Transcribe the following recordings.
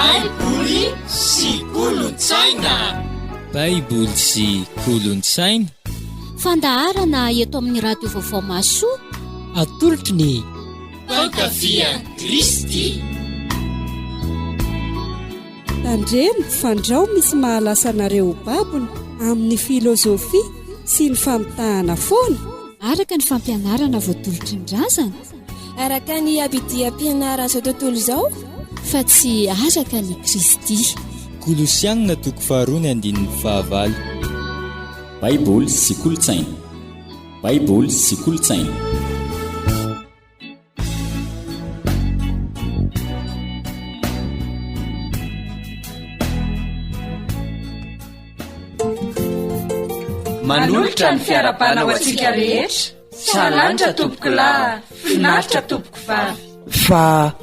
Baiboly sy kolontsaina. Baiboly sy kolontsaina. Fandaharana eto amin'ny Radio Vaovao Mahasoa. Atolotry ny Mpankafy an'i Kristy. Tandremo fandrao misy mahalasa anareo ho babony amin'ny filozofia sy ny famitahana foana. Araka ny fampianarana voatolotry ny razana. Araka ny abidiam-pianaran'izao tontolo izao. Fa tsy araka an'i Kristy. Kolosiana toko faharoa ny andininy fahavalo. Baiboly sy kolontsaina. Baiboly sy kolontsaina. Manolotra ny fiarabana ho antsika rehetra, Salanitra tompokolahy, finaritra tompokovavy. Fa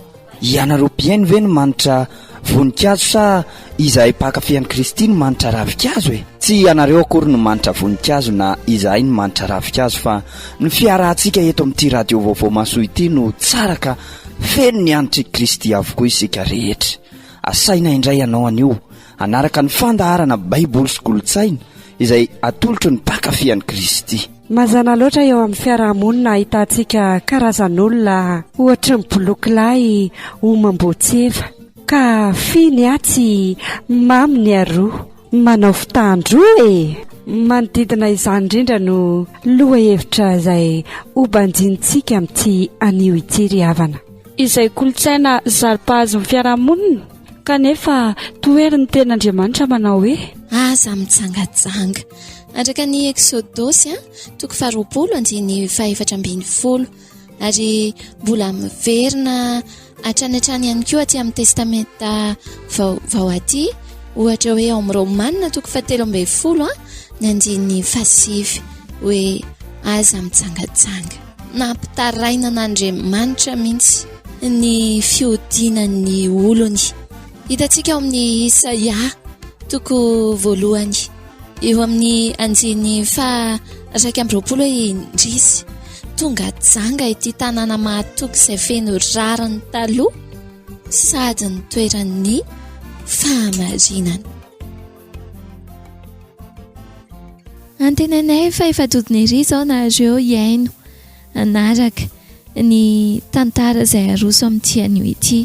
ianareo mpihaino ve no manitra voninkazo sa izahay mpankafy an'i Kristy no manitra ravinkazo e? Tsy ianareo akory no manitra voninkazo na izahay no manitra ravinkazo fa ny fiarahantsika eto amin'ity radio vaovao mahasoa ity no tsara ka feno ny hanitr'i Kristy avokoa isika rehetra. Asaina indray ianao anio hanaraka ny fandaharana Baiboly sy Kolontsaina izay atolotry ny mpankafy an'i Kristy. Mazàna loatra eo amin'ny fiarahamonina ahitantsika karazan'olona ohatry ny bolokilahy homam-boatseva ka fy ny atsy mamy ny aroa manao fitandroa e! Manodidina izany indrindra no lohahevitra izay hobanjinintsika amin'ity anio ity ry havana. Izay kolontsaina zary mpahazo ny fiarahamonina kanefa toherin'ny tenin'Andriamanitra manao hoe. Aza mijangajanga. Araka ny Eksodosy toko faharoapolo andininy fahefatra ambin'ny folo ary mbola miverina hatrany hatrany ihany koa aty amin'ny Testamenta Vaovao aty, ohatra hoe ao amin'ny Romanina toko fahatelo ambin'ny folo ny andininy fahasivy hoe aza mijangajanga. Nampitaraina an'Andriamanitra mihitsy ny fihodinan'ny olony. Hitantsika ao amin'ny Isaia toko voalohany eo amin'ny andininy faha 21 hoe indrisy tonga janga ity tanàna mahatoky izay feno rariny taloha sady ny toeran'ny fahamarinana. Antenainay fa efa dodona ery izao nareo hihaino hanaraka ny tantara izay aroso amin'ity anio ity.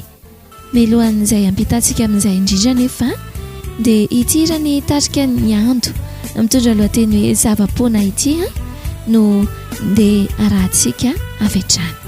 Milohan'izay hampitantsika amin'izay indrindra anefa dia ity hiran'ny tarika Ny Ando mitondra lohateny hoe Zava-poana ity no ndeha arahantsika avy hatrany.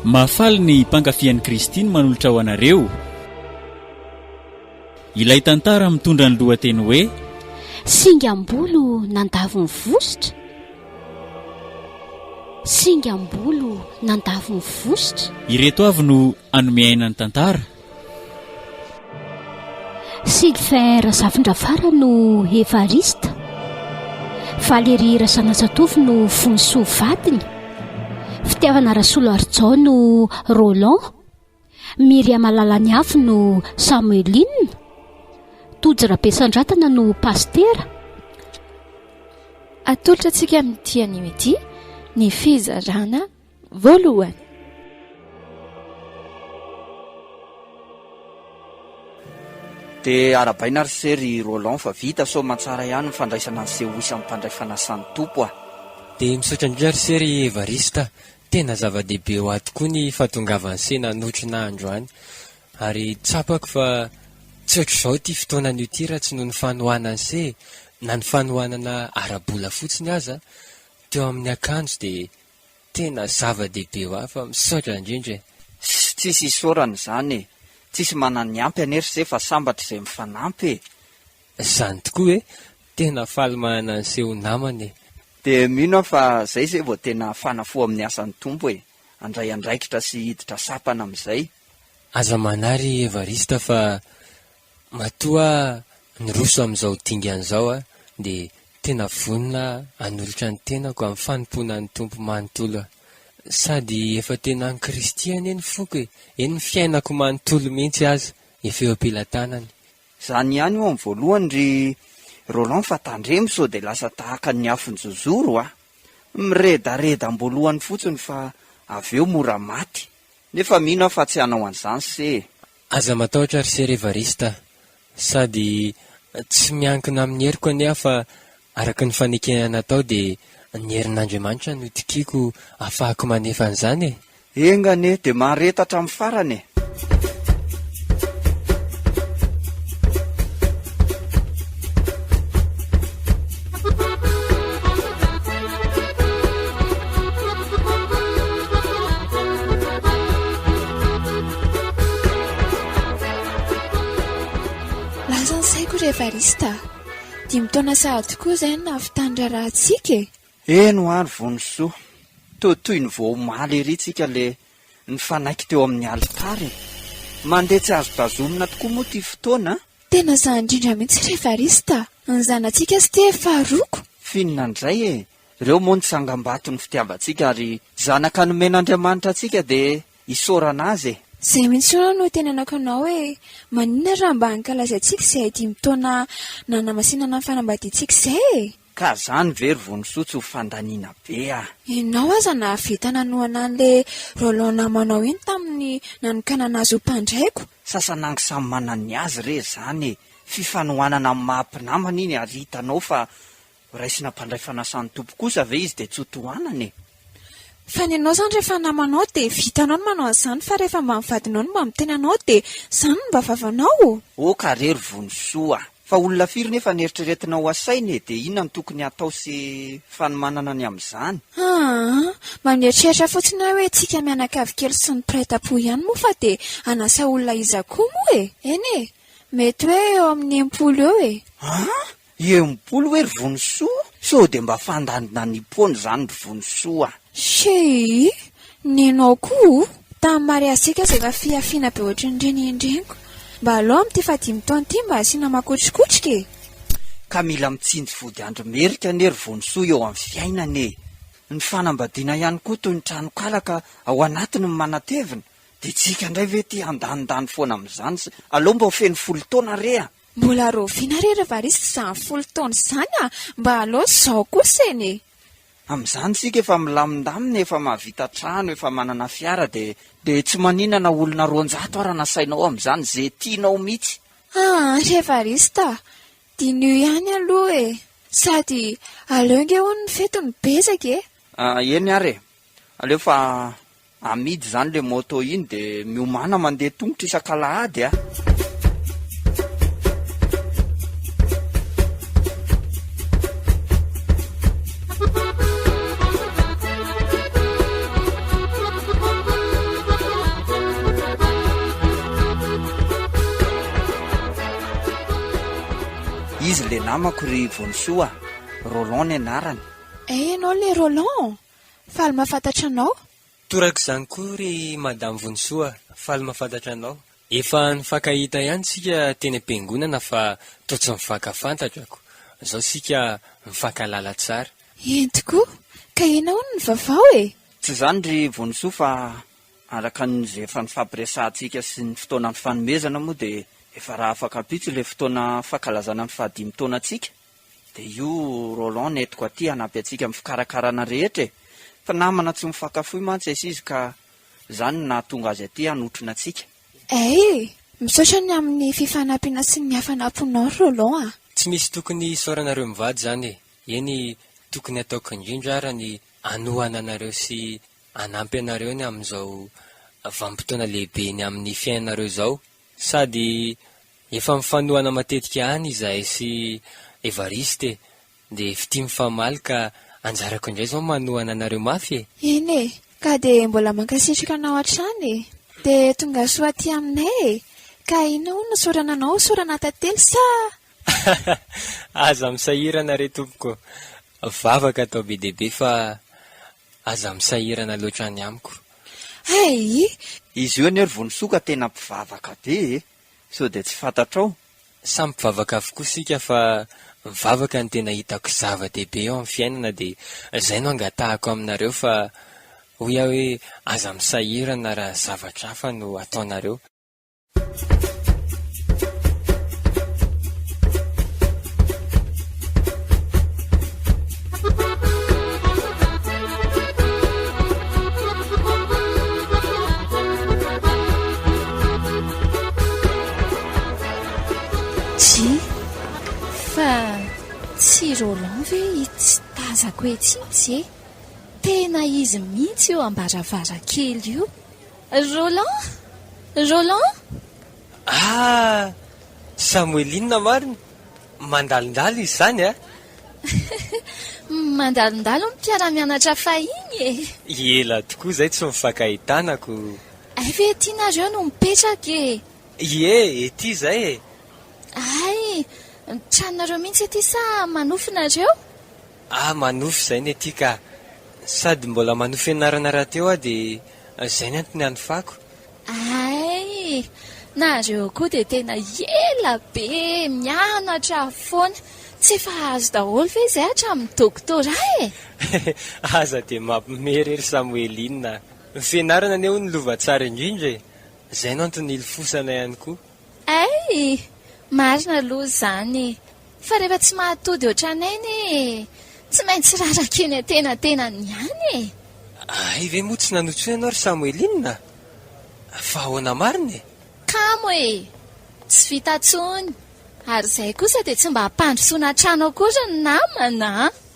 Mahafaly ny mpankafy an'i Kristy ny manolotra ho anareo ilay tantara mitondra ny lohateny hoe. Singam-bolo nandavo ny vositra. Singam-bolo nandavo ny vositra. Ireto avy no hanome aina ny tantara. Sylvain Razafindrafara no Evariste, Valérie Razanajatovo no Vonisoa vadiny, Fitiavana Rasoloarijao no Roland, Myriam Lalaniafo no Samueline, Tojo Rabesandratana no Pasitera. Atolotra antsika amin'ity anio ity ny fizarana voalohany. Dia arahabaina ry se ry Roland fa vita soamantsara ihany ny fandraisana ny seho isan'ny mpandray fanasan'ny Tompo a! Dia misaotra indrindra ry se ry Evariste a! Tena zava-dehibe ho ahy tokoa ny fahatongavan'ny se nanotrona ahy androany. Ary tsapako fa tsy ohatr'izao ity fotoana anio ity raha tsy noho ny fanohanan'ny se e! Na ny fanohanana ara-bola fotsiny aza teo amin'ny akanjo dia Tena zava-dehibe ho ahy fa misaotra indrindra e! Tsisy isaorana izany e! Tsisy manan'ny ampy anie ry se fa sambatra izay mifanampy e! Izany tokoa e! Tena faly manana an'i se ho namana e! Dia mino aho fa zay zay vao tena hafana fo amin'ny asan'ny Tompo e! Handray andraikitra sy hiditra sampana amin'izay. Aza manahy ry Evariste fa Matoa niroso amin'izao dingana izao aho dia tena vonona hanolotra ny tenako amin'ny fanompoana ny Tompo manontolo aho. Sady efa tena an'i Kristy anie ny foko e, eny ny fiainako manontolo mihitsy aza efa eo am-pelatanany. Izany ihany io amin'ny voalohany ry Roland fa tandremo sao dia lasa tahaka ny afon-jozoro a! Miredareda am-boalohany fotsiny fa avy eo mora maty. Nefa mino aho fa tsy hanao an'izany se e! Aza matahotra ry Sera Evariste a! Sady tsy miankina amin'ny heriko anie aho fa araka ny fanekena natao dia ny herin'Andriamanitra no itokiako ahafahako manefa an'izany e! Enga anie dia mahareta hatramin'ny farany e! Lasa ny saiko ry Evariste a! Dimy taona sahady tokoa izay no nahavitany raharahantsika e! Eny hoa ry Vonisoa, toa toy ny vao omaly ery tsika le nifanaiky teo amin'ny alitara e! Mandeha tsy azo tazomina tokoa moa ity fotoana a! Tena izany indrindra mihitsy ry Evariste a! Ny zanatsika sy ty efa roko! F'inona indray e! Ireo moa ny tsangambaton'ny fitiavantsika ary zanaka nomen'Andriamanitra antsika dia isaorana Azy e! Izay mihitsy hono no itenenako anao hoe maninona raha mba ankalazaintsika izay dimy taona nanamasinana ny fanambadiantsika izay e! Ka zany ve ry Vonisoa tsy ho fandaniana be ah! Ianao aza nahavita nanohana an'ilay Roland namanao iny tamin'ny nanokanana azy ho mpandraiko. Sasanangy samy manana ny azy re zany e! Fifanohanana amin'ny maha mpinamana iny ary hitanao fa Raisina mpandray fanasan'ny Tompo kosa ve izy dia tsy ho tohanana e? Fa ny anao izany rehefa namanao dia vitanao ny manao an'izany fa rehefa mba ny vadinao no mba miteny anao dia izany no mba vavanao? Ok re ry Vonisoa a! Fa olona firy nefa no eritreretinao ho asaina e? Dia inona no tokony hatao sy fanomanana ny amin'izany? Aa! Mba mieritreritra fotsiny aho hoe tsika mianakavy kely sy ny mpiray tampo ihany moa fa dia hanasa olona iza koa moa e? Eny e! Mety hoe eo amin'ny 60 eo e! An! 60 hoe ry Vonisoa? Sao dia mba fandanindanipoana izany ry Vonisoa a! Shii! Nenao koa o! Tamin'ny mariazintsika aza efa fihafiana be ohatran'ireny endreniko. Mba aleo amin'ity fahadimy taona ity mba asiana makotrokotroka e! Ka mila mitsinjo vody andro merika anie ry Vonisoa eo amin'ny fiainana e! Ny fanambadiana ihany koa toy ny tranonkala ka ao anatiny ny manatevina, dia tsika indray ve ity handanindany foana amin'izany sa aleo mba ho feno folo taona re a! Mbola rahoviana re ry Evariste izany folo taona izany a! Mba aleo izao kosa eny e! Amin'izany isika efa milamindamina, efa mahavita trano, efa manana fiara dia dia tsy maninona na olona 200 ara nasainao amin'izany, ze tianao mihitsy. Aa ry Evariste a! Diniho ihany aloha e! Sady aleo nge hono ny fety no betsaka e! Eny ary e! Aleo fa Amidy zany le moto iny de miomàna mandeha tongotra isak'alahady a! Izy ilay namako ry Vonisoa a! Roland ny anarany. Hay ianao ilay Roland? Faly mahafantatra anao. Torak'izany koa ry Madame Vonisoa, faly mahafantatra anao. Efa nifankahita ihany tsika teny am-piangonana fa toa tsy mifankafantatra ko. Zao sika mifankahalala tsara. Eny tokoa, ka inona hono ny vaovao e? Tsy izany ry Vonisoa fa araka ny izay efa nifampiresahantsika sy ny fotoana nifanomezana moa dia efa raha afaka ampitso ilay fotoana fankalazana ny fahadimy taonantsika dia io Roland nentiko aty hanampy antsika amin'ny fikarakarana rehetra e! Fa namana tsy mifankafoy mantsy ess izy ka Izany no nahatonga azy aty hanotrona antsika. Hay e! Misaotra ny amin'ny fifanampiana sy ny hafanam-ponao ry Roland a! Tsy misy tokony hisaoranareo mivady izany e! Eny, tokony hataoko indrindra ara ny hanohana anareo sy hanampy anareo ny amin'izao vanim-potoana lehibe ny amin'ny fiainanareo izao. Sady efa mifanohana matetika ihany izahay sy Evariste e! Dia fitia mifamaly ka anjarako indray izao manohana anareo mafy e! Eny e! Ka dia mbola mankasitraka anao hatrany e! Dia tongasoa aty aminay e! Ka inona hono no sorana anao, sorana tantely sa? Aza misahirana re tompoko! Vavaka atao be dia be fa aza misahirana loatra any amiko. Hay! Izy io anie ry Vonisoa ka tena mpivavaka be e! Sao dia tsy fantatrao? Samy mpivavaka avokoa isika fa mivavaka no tena hitako zava-dehibe eo amin'ny fiainana dia izay no angatahako aminareo fa hoy aho hoe aza misahirana raha zavatra hafa no ataonareo. Dry, fa tsy Roland ve itsy tazako etsy itsy e? Tena izy mihitsy io am-baravarankely io. Roland! Roland! Ah! Samoeline marina! Mandalondalo izy izany a! Mandalondalo ny mpiara-mianatra fahiny e! Ela tokoa izay tsy nifankahitana ko. Hay ve ety nareo no mipetraka e! Ie, ety izay e! Hay, tranonareo mihitsy ety sa manofy nareo? Ah, manofy izay ny ety ka! Sady mbola manohy fianarana rahateo aho dia izay ny antony hanofako. Hay! Nareo koa dia tena ela be mianatra foana. Tsy efa azo daholo ve izay hatramin'ny doctorat e? Aza dia mampime re ry Samoeline a! Ny fianarana anie hono lova tsara indrindra e! Izay no antony nilofosana ihany koa. Hay! Marina aloha izany e! Fa rehefa tsy mahatody ohatranay anie tsy maintsy raraka eny antenantenany ihany e! Hay ve moa tsy nanotsoa ianao ry Samoeline a! Fa ahoana marina e? Kamo e! Tsy vita intsony! Ary izay kosa dia tsy mba hampandrosoana trano akory ny namana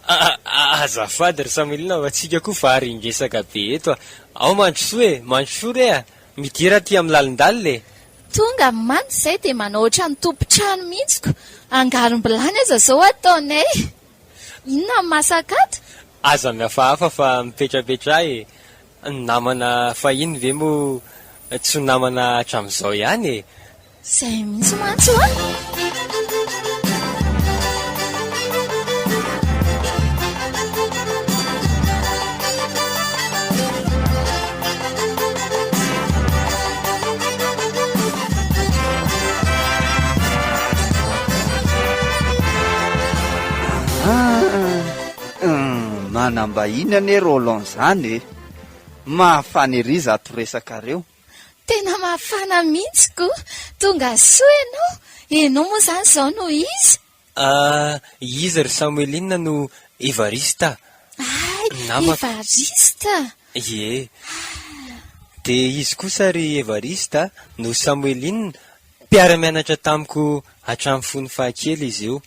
a! Azafady ry Samoeline fa tsika koa varin-dresaka be eto a! Ao mandrosoa e! Mandrosoa re a! Midira aty amin'ny lalindalina e! Tonga mantsy izay dia manao ohatran'ny tompon-trano mihitsy ko! Angarom-bilany aza izao ataonay! Inona no masaka ato? Aza mihafahafa fa mipetrapetraha e! Ny namana fahiny ve moa tsy ho namana hatramin'izao ihany e! Izay mihitsy mantsy hoa! Manam-bahiny anie Roland zany e! Mahafana ery izato resakareo. Tena mafana mihitsy ko! Tonga soa ianao! Ianao moa izany izao no iza? Ah, iza ry Samoeline no Evariste a! Hay, Namako. Evariste! Ie. Dia izy kosa ry Evariste no Samoeline, mpiara-mianatra tamiko hatramin'ny fony fahakely izy io.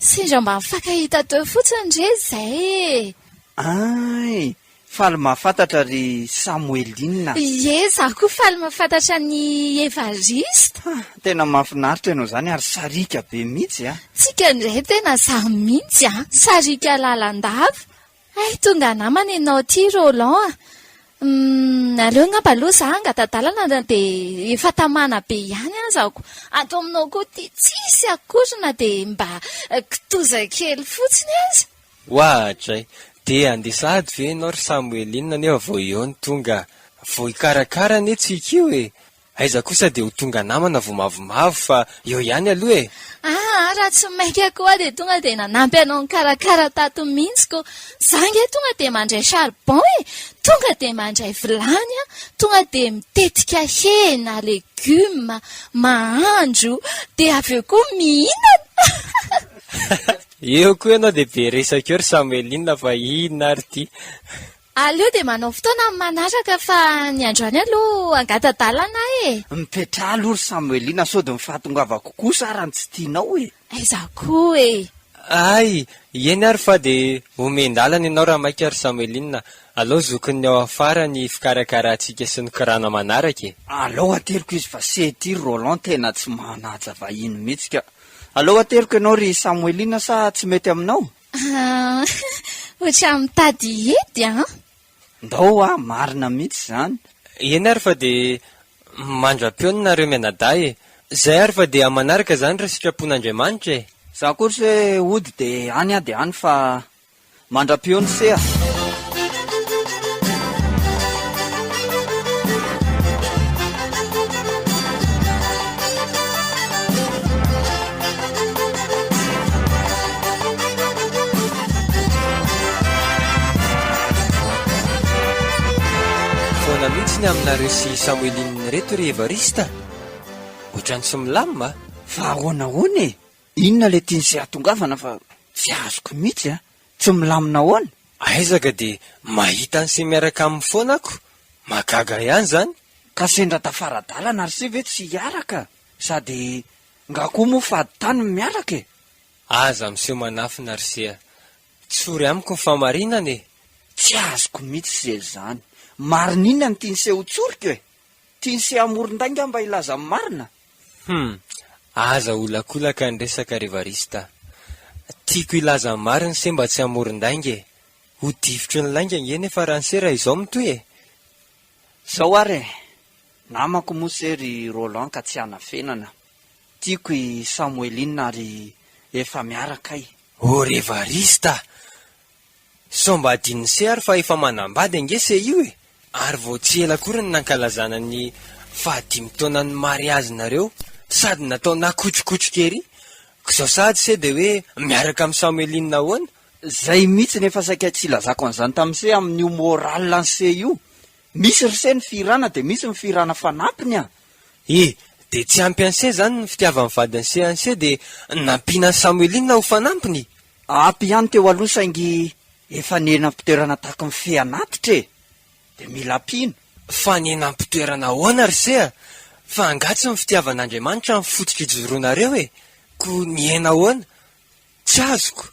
Sendra mba nifankahita teo fotsiny re izay e! Hay, Faly mahafantatra ry Samoeline a! Ie, izaho koa faly mahafantatra an'i Evariste. Ha, tena mahafinaritra ianao izany ary sariaka be mihitsy a! Tsika indray tena izaho mihitsy a! Sariaka lalandava. Hay tonga namana ianao ity Roland a! Humm, aleo angamba aloha za hangata-dalana dia efa tamana be ihany azako. Ato aminao koa ity tsisy akory na dia mba kitoza kely fotsiny aza. Oadray! Dia handeha sahady ve ianao ry Samoeline nefa vao eo no tonga? Vao hikarakara anie tsika io e! Aiza kosa dia ho tonga namana vao mavomavo fa eo ihany aloha e! Aa raha tsy maika koa aho dia tonga dia nanampy anao nikarakara tato mihitsy ko! Za ange tonga dia mandray charbon e! Tonga dia mandray vilany an! Tonga dia mitetika hena, legioma, mahandro, dia avy eo koa mihinana! Eo koa ianao dia be resaka eo ry Samoeline fa inona ary ity? Aleo dia manao fotoana amin'ny manaraka fa ny androany aloha hangata-dalana aho e! Mipetraha aloha ry Samoelina sao dia ny fahatongavako kosa ara no tsy tianao e! Aiza koa e! Hay! Eny ary fa dia omen-dalana ianao raha maika ry Samoelina, alao zokin'ny ao afara ny fikarakarantsika sy ny korana manaraka e! Alao ateriko izy fa se ity ry Roland tena tsy manaja vahiny mihitsy ka! Alao ateriko ianao ry Samoelina sa tsy mety aminao? Ah, ohatran'ny mitady hety an! Ndao hoa, marina mihitsy izany. Eny ary fa dia mandra-peo ny nareo mianadahy e! Zay ary fa dia manaraka izany raha sitrapon'Andriamanitra e! Za koa ry se hody dia any aho dia any fa mandra-peo ny se a! Foana mihitsy ny aminareo sy Samoeline ireto ry Evariste a! Ohatran'ny tsy milamina a! Fa ahoana ahoana e? Inona ilay tian'i se hahatongavana fa tsy azoko mihitsy a! Tsy milamina ahoana? Aiza ka dia mahita an'i se miaraka aminy foana ako! Mahagaga ihany izany! Ka sendra tafara-dalana ry se ve tsy hiaraka? Sady nga koa moa fady tany ny miaraka e! Aza miseho manafina ry se a! Tsory amiko ny fahamarinana e! Tsy azoko mihitsy se izany. Marina inona no tian'i se ho tsoriko e? Tian'i se hamoron-dainga aho mba hilaza ny marina? Hum! Aza olakolaka ny resaka ry Evariste a! Tiako hilaza ny marina se mba tsy hamoron-dainga e! Ho difotry ny lainga ange nefa raha ny se raha izao mitohy e! Zao ary e! Namako moa se ry Roland ka tsy hanafenana. Tiako i Samoeline ary efa miaraka ay. Oh ry Evariste a! Sao mba adinon'i se ary fa efa manambady ange se io e! Ary vao tsy ela akory ny nankalazana ny fahadimy taonan'ny mariazinareo sady natao nakotrokotroka ery, k'izao sahady se dia hoe miaraka amin'i Samoeline ahoana? Zay mihitsy no efa saika tsy hilazako an'izany tamin'i se amin'io moral an'i se io. Misy ry se ny fihirana dia misy ny fihirana fanampiny a! E! Dia tsy ampy an'i se zany ny fitiavan'ny vadin'i se an'i se dia nampiana an'i Samoeline ho fanampiny? Ampy ihany teo aloha saingy efa nenam-pitoerana tahaky ny fe an'atitra e! Dia mila ampiana. Fa nenam-pitoerana ahoana ry se a? Fa angaha tsy ny fitiavan'Andriamanitra no fototra ijoroanareo e? Koa nihena ahoana? Tsy azoko.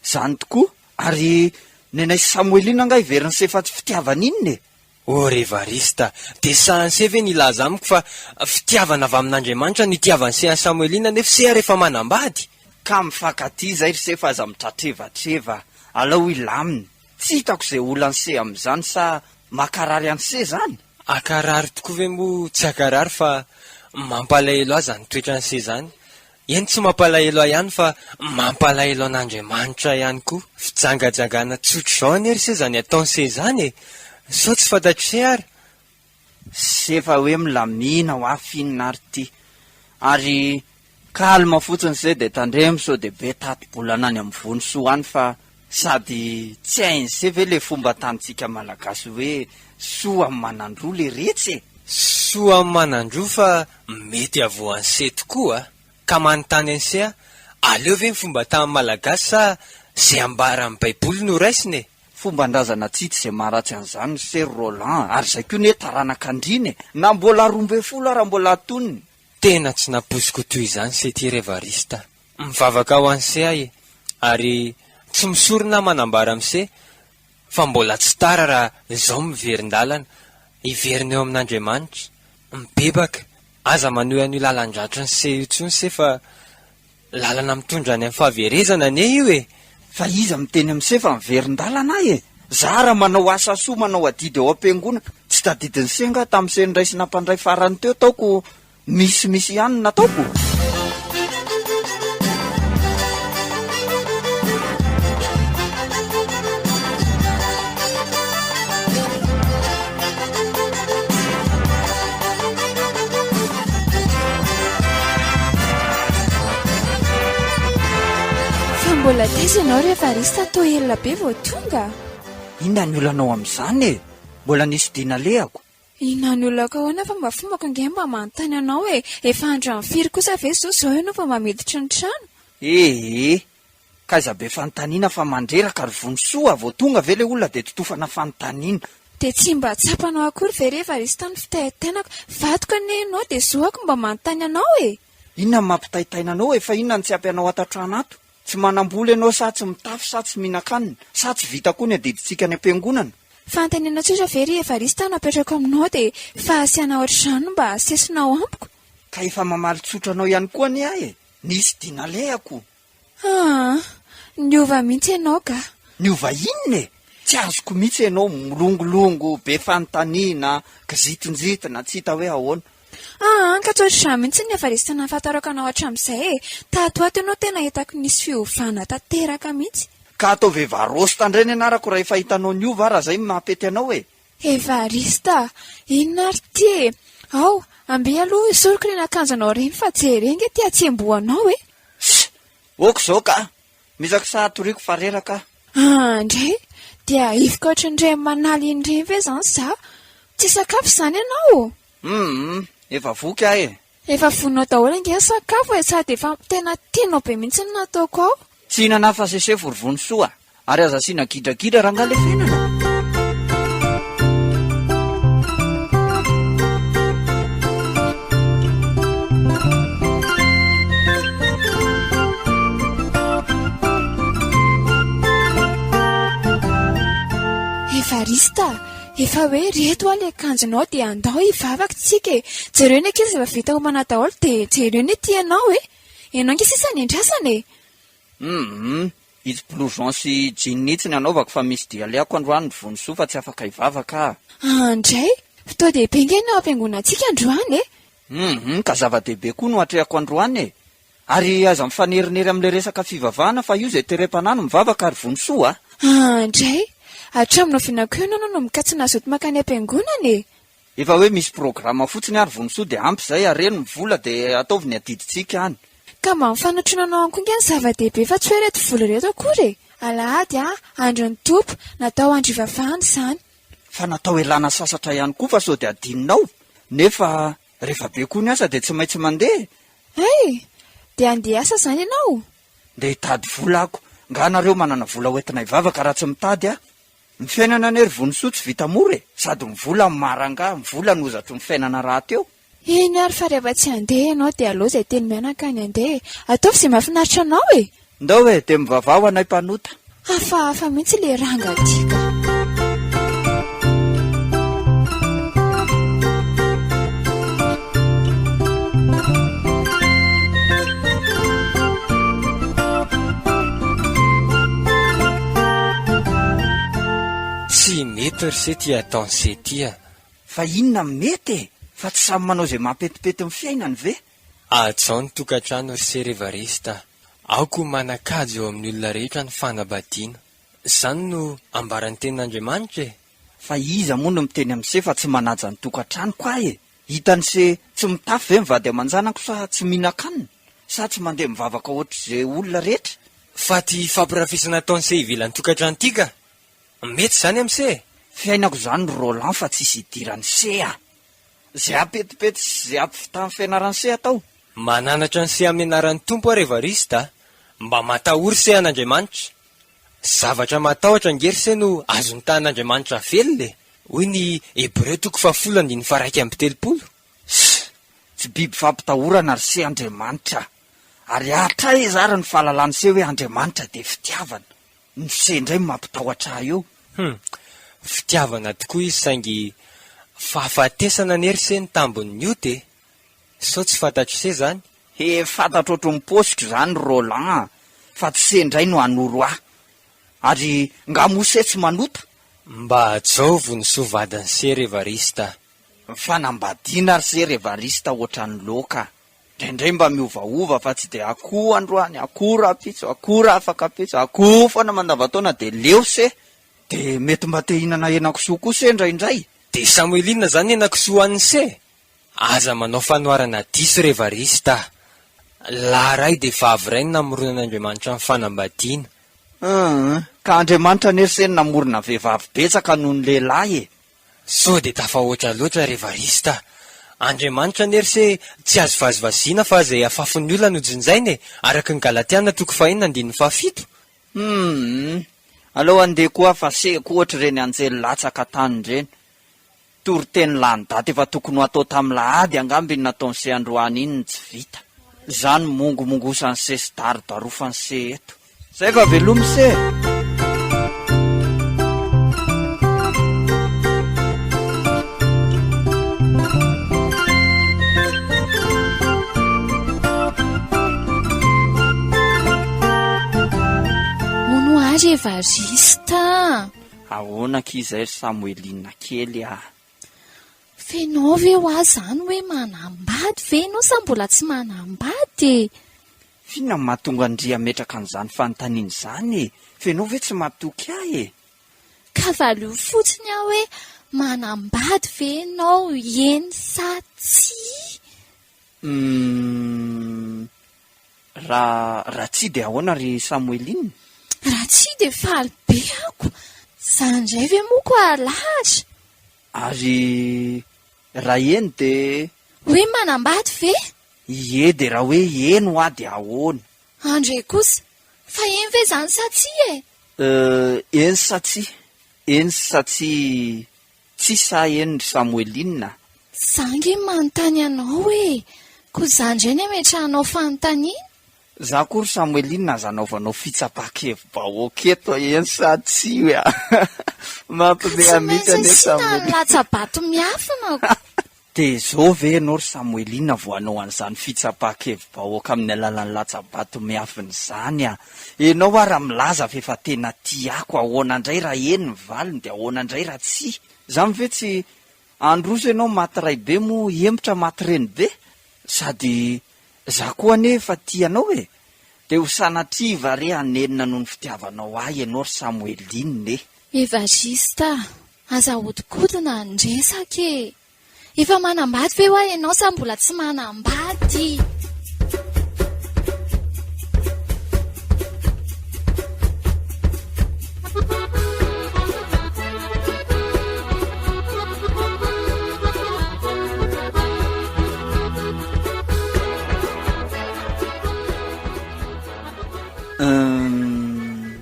Izany tokoa, ary nenay sy Samoelina angaha heverin'i se fa tsy fitiavana inona e? Oh ry Evariste a! Dia sahan'i se ve ny hilaza amiko fa fitiavana avy amin'Andriamanitra no itiavan'i se an'i Samoelina nefa se ary efa manambady? Ka mifankatia izay ry se fa aza mitratrevatreva, alao hilamina. Tsy hitako izay olan'i se amin'izany sa makarary an'i se izany? Hakarary tokoa ve moa tsy hakarary fa mampalahelo ahy izany toetran'i se izany. Eny tsy mampalahelo ahy ihany fa mampalahelo an'Andriamanitra ihany koa. Fijangajangana tsotr'izao anie ry se izany ataon'i se izany e! Sao tsy fantatr'i se ary? Se fa hoe milamina hoa f'inona ary ity? Ary calme fotsiny se dia tandremo sao dia be tati-bolana any amin'ny vonisoa any fa sady tsy hain'i se ve le fomba tanintsika malagasy hoe soa amin'ny manan-droa le retsy e! Soa amin'ny manan-droa fa Mety havoan'i se tokoa a! Ka manontany an'i se aho, aleo ve ny fomba tamin'ny Malagasy sa ze ambaran'ny baiboly no raisina e? Fomban-drazana tsy hita izay maharatsy an'izany ry se ry Roland a! Ary izay koa anie taranak'andriana e! Na mbola 12 ara mbola antonony. Tena tsy nampoiziko toy izany se ty ry Evariste a! Mivavaka ho an'i se aho e! Ary tsy misorona aho manambara amin'i se fa mbola tsy tara raha izao miverin-dalana, hiverina eo amin'Andriamanitra, mibebaka, aza manohy an'io lalan-dratrin'i se io intsony se fa lalana mitondra any amin'ny fahaverezana anie io e! Fa iza miteny amin'i se fa miverin-dalana aho e? Zara manao asa soa manao adidy ao am-piangonana. Tsy tadidin'i se nga tamin'ny se niraisina mpandray farany teo taoko misimisy ihany ny nataoko? Fa mbola taiza ianao ry Evariste toa ela be vao tonga? Inona ny olanao amin'izany e? Mbola nisy dia nalehako. Inona ny olako ahoana fa mba fombako ange mba manontany anao e! Efa andro amin'ny firy kosa ve izao izao ianao vao mba miditra ny trano? Ee. K'aiza be fanontaniana fa mandreraka ry Vonisoa a! Vao tonga ve le olona dia totofana fanontaniana? Dia tsy mba tsapanao akory ve ry Evariste ny fitaitainako? Vadiko anie ianao dia zoako mba manontany anao e! Inona no mampitaitaina anao e? Fa inona no tsy ampy anao ato an-trano ato? Tsy manam-bola ianao sa tsy mitafy sa tsy mihinan-kanina? Sa tsy vita koa ny adidintsika any am-piangonana? Fanontaniana tsotra ve ry Evariste no apetrako aminao dia fahasiahana ohatr'izany no mba asesinao amiko? Ka efa mamaly tsotra anao ihany koa anie aho e! Nisy dia nalehako. Aa! Niova mihitsy ianao ka! Niova inona e? Tsy azoko mihitsy ianao, milongilongo, be fanontaniana, kizitinjitina, tsy hita hoe ahoana. Aa! Ka tsy ohatr'izany mihitsy ny Evariste nahafantarako anao hatramin'izay e! Tato ho ato ianao tena hitako nisy fiovana tanteraka mihitsy. Ka ataovy Evarosta indray ny anarako raha efa hitanao niova aho raha izay no mahapety anao e! Evariste a! Inona ary ity e? Ao, amby aloha esoriko ireny akanjonao ireny fa jereo ange ity hatsembohanao e! Ss! Ok izao ka! Mizaka sa atoriako fa reraka aho. Aa indray! Dia hivoka ohatran'ireny manala iny ireny ve izany za? Tsy hisakafo izany ianao? Humm! Efa voky aho e! Efa vonona daholo ange ny sakafo e, sady efa tena tianao be mihitsy ny nataoko ao. Tsy hihinana aho fa sesefo ry Vonisoa a! Ary aza asiana gidragidra rangaha le fiainana. Evariste a! Efa hoe reto hoa le akanjonao dia andao hivavaka tsika e! Jereo ny ankizy efa vita homana daholo dia jereo ny aty ianao e! Ianao ange sisa ny andrasana e! Humm! Itsy blouson sy jean itsy ny anaovako fa misy dia alehako androany ry Vonisoa fa tsy afaka hivavaka aho. Andray! Fotoan-dehibe ange ny ao am-piangonantsika androany e! Humm! Ka zava-dehibe koa no atrehako androany e! Ary aza mifanerinery amin'ilay resaka fivavahana fa io izay terem-panahy no mivavaka ry Vonisoa a! Andray! Hatramin'ny oviana koa ianao no nanomboka tsy nazoto mankany am-piangonana e? Efa hoe misy programa fotsiny ary Vonisoa dia ampy izay, areno ny vola dia ataovy ny adidintsika any. Ka mba mifanotronanao any koa nge ny zava-dehibe fa tsy hoe ireto vola ireto akory e! Alahady a, andron'ny Tompo, natao andro hivavahana izany. Fa natao hialana sasatra ihany koa fa sao dia adinonao, nefa rehefa be koa ny asa dia tsy maintsy mandeha e! Hay! Dia handeha hiasa izany ianao? Ndeha hitady vola ako, nga nareo manana vola hoentina hivavaka raha tsy mitady aho? Ny fiainana anie ry Vonisoa tsy vita mora e! Sady ny vola no maha rangahy, ny vola no hozatry ny fiainana rahateo. Eny ary fa rehefa tsy handeha ianao dia aleo izay teny mianaka ny handeha e! Ataovy izay mahafinaritra anao e! Ndao e! Dia mivavaha ho anay mpanota. Hafahafa mihitsy ilay ranga ty ka. Tsy mety ry se ty ataon'se ty a! Fa inona no mety e? Fa tsy samy manao izay mampetipety ny fiainany ve? Hajao ny tokantrano ry se Revarista a! Aoka ho manan-kaja eo amin'ny olona rehetra ny fanambadiana. Izany no ambaran'ny Tenin'Andriamanitra e! Fa iza moa no miteny amin'i se fa tsy manaja ny tokantranoko aho e? Hitan'i se tsy mitafy ve ny vady aman-janako sa tsy mihinan-kanina? Sa tsy mandeha mivavaka ohatr'izay olona rehetra? Fa ty fampirafesana ataon'i se ivelan'ny tokantrano ty ka! Mety izany amin'i se e! Fiainako izany ry Roland fa tsisy idiran'i se a! Izay hampetipety sy izay hampività ny fianaran'i se atao. Mananatra an'i se amin'ny anaran'ny Tompo aho ry Evariste a! Mba matahory se an'Andriamanitra! Zavatra mahatahotra ange ry se no azon'ny tahan'Andriamanitra velona e! Hoy ny Hebreo toko fahafolo andininy faha-31. Ss! Tsy biby fampitahorana ry se Andriamanitra a! Ary hatraiza ary ny fahalalan'i se hoe Andriamanitra dia fitiavana? Ny se indray no mampitahotra ahy eo. Hum! Fitiavana tokoa izy saingy fahafatesana anie ry se ny tambin'ny ota e! Sao tsy fantatr'i se zany? He fantatro ohatry ny paosiko izany ry Roland a! Fa tsy se indray no hanoro ahy. Ary nga moa se tsy manota? Mba hajao vonisoa vadin'i se ry Evariste a! Ny fanambadiana ry se ry Evariste ohatran'ny laoka. Indraindray mba miovaova fa tsy dia akoho androany, akoho rahampitso, akoho rahafakampitso, akoho foana mandavantaona dia leo se! Dia mety mba te hihinana henakisoa koa se indraindray. Dia Samoeline zany henakisoa hanin'i se? Aza manao fanoharana diso ry Evariste a! Lahy iray dia vavy iray no namoronan'Andriamanitra ny fanambadiana. Hum, ka Andriamanitra anie ry se no namorona vehivavy betsaka noho ny lehilahy e! Sao dia tafahoatra loatra ry Evariste a! Andriamanitra anie ry se tsy azo vazivaziana fa izay afafin'ny olona no jinjaina e! Araka ny Galatiana toko fahenina andininy fahafito. Humm! Aleo handeha koa fa seko ohatr'ireny anjely latsaka tany ireny. Toriteny lany daty efa tokony ho atao tamin'ny lahady angamba iny nataon'i se androany iny no tsy vita. Zany mongomongosan'i se sy darodarofan'i se eto. Zay fa velomy se e! Hono hoa ry Evariste a! Ahoana akia izay ry Samoeline kely ah! F'enao ve hoa zany hoe manambady ve enao sa mbola tsy manambady e? F'inona no mahatonga an-dry hametraka an'izany fanontaniana izany e? F'enao ve tsy matoky ahy e? Ka valio fotsiny aho hoe manambady ve enao eny sa tsia? Humm. Raha raha tsia dia ahoana ry Samoeline? Raha tsia dia faly be ako. Za indray ve moa ko alahatra? Ary raha eny dia. Hoe manambady ve? Ie dia raha hoe eny hoa dia ahoana? Andre kosa, fa eny ve izany sa tsia e? Euh, eny sa tsia? Eny sa tsia Tsia sa eny ry Samoeline a! Za nge manontany anao e! Ko za ndray ny ametrahanao fanontaniana? Za koa ry Samoeline aza anaovanao fitsapan-kevi-bahoaka eto eny sa tsia a! Ka Mampiomehy tsy mihitsy maintsy anie asiana Samoeline. latsa-bato miafina ko! Dia zao ve ianao ry Samoeline vao hanao an'izany fitsapan-kevi-bahoaka amin'ny alalan'ny latsa-bato miafina izany a! Ianao ara milaza fa efa tena tiako, ahoana indray raha eny ny valiny dia ahoana indray raha tsia? Izany ve tsy handroso ianao maty raibe moa hihemotra maty renibe? Sady za koa anie efa tia anao e! Dia ho sanatria va re hanenina noho ny fitiavanao ahy ianao ry Samoeline e! Evariste a! Aza ahodikodina ny resaka e! Efa manambady ve hoa ianao sa mbola tsy manambady? Humm.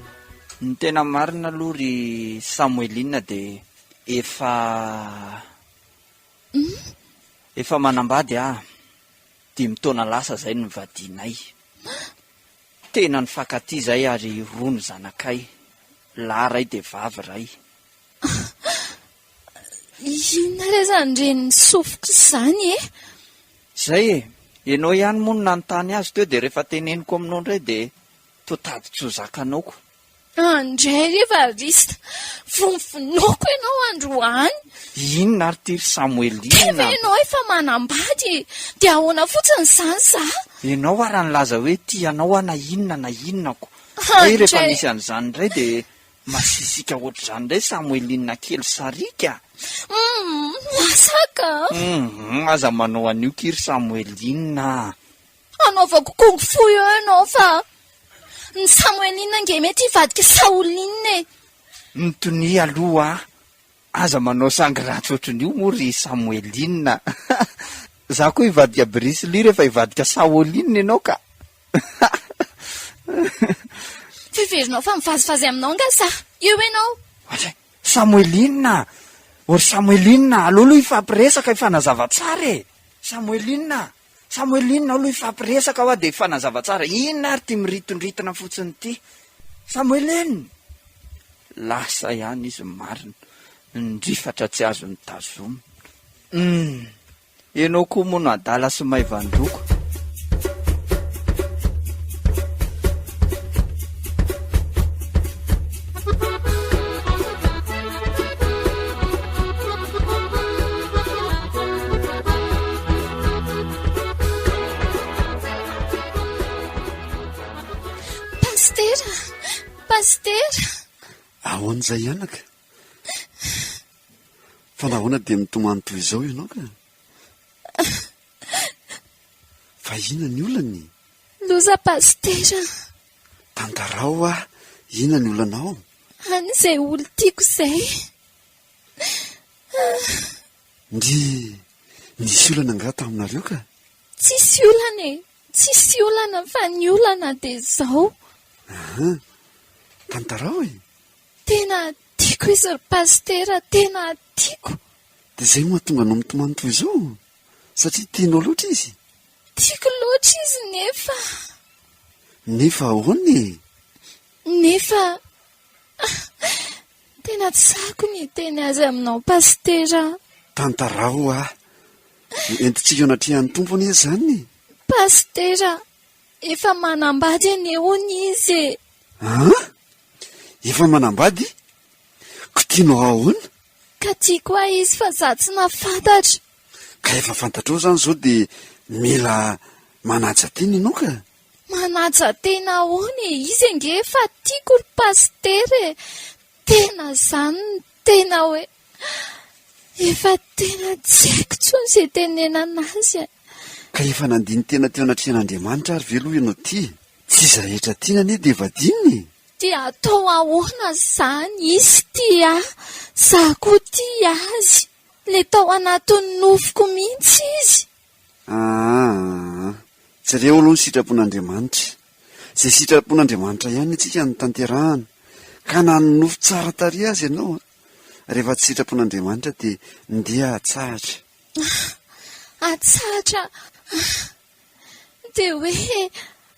Ny tena marina aloha ry Samoeline dia efa efa manambady aho, dimy taona lasa izay no nivadianay. Tena nifankatia izay ary roa ny zanakay, lahy iray dia vavy iray. Inona re izany ren'ny sofiko izany e? Izay e! Ianao ihany moa no nanontany azy teo dia rehefa teneniko aminao indray dia Toa tady tsy ho zakanao ko. Andray ry Evariste, vonovonoiko ianao androany. Inona ary ity ry Samoeline Kay ve ianao efa manambady e? Dia ahoana fotsiny izany za? Ianao ara nilaza hoe tia anao aho na inona na inona ko. Hay rehefa misy an'izany indray dia masisika ohatr'izany indray Samoeline kely sariaka. Humm, lasa ka. Humm, aza manao an'io ki ry Samoeline a. Hanaovako kung fu eo ianao fa ny Samoeline ange mety hivadika Saoline e! Mitonia aloha a! Aza manao sangy ratsy ohatran'io moa ry Samoeline a! Za koa hivadika Bruce Lee rehefa hivadika Saoline ianao ka! Fiheverinao fa mivazivazy aminao angaha za? Eo ianao! Ohatray! Samoeline a! Ô ry Samoeline a! Aleo aloha hifampiresaka hifanazava tsara e! Samoeline a! Samoeline, ao aloha hifampiresaka hoa dia hifanazava tsara. Inona ary ity miritondritona fotsiny ity? Samoeline! Lasa ihany izy marina. Nirifatra tsy azo notazomina. Humm! Ianao koa moa no adala sy maivan-doko. Pasitera! Pasitera! Ahoana izay anaka? Fa nahoana dia mitomany toy izao ianao ka? Fa inona ny olana e? Loza Pasitera! Tantarao hoa, inona ny olanao? Any izay olon-tiako izay. Ndry, nisy olana angaha taminareo ka? Tsisy olana e! Tsisy olana fa ny olana dia izao. Aha, tantarao e! Tena tiako izy ry Pasitera, tena tiako. Dia izay no mahatonga anao mitomany toy izao? Satria tianao loatra izy? Tiako loatra izy nefa. Nefa ahoana e? Nefa tena tsy sahiko ny hiteny azy aminao Pasitera a. Tantarao hoa. Entintsika eo anatrehan'ny Tompo anie izany e. Pasitera, efa manambady anie hono izy e. An? Efa manambady? Ko tianao ahoana? Ka tiako ahy izy fa za tsy nahafantatra. Ka efa fantatrao izany izao dia mila manaja tena ianao ka. Manaja tena ahoana e, izy ange efa tiako ry pasitera e, tena izany no tena hoe efa tena tsy haiko intsony izay tenenana azy e. Ka efa nandini-tena teo anatrehan'Andriamanitra ary ve aloha ianao ity? Tsy izay rehetra tiana anie dia vadiana e! Dia atao ahoana izany, izy tia ahy, za koa tia azy, le tao anatin'ny nofiko mihitsy izy. Aa, jereo aloha ny sitrapon'Andriamanitra. Izay sitrapon'Andriamanitra ihany antsika no tanterahana. Ka na nonofy tsara tarehy aza ianao, rehefa tsy sitrapon'Andriamanitra dia ndeha atsahatra. Atsahatra dia hoe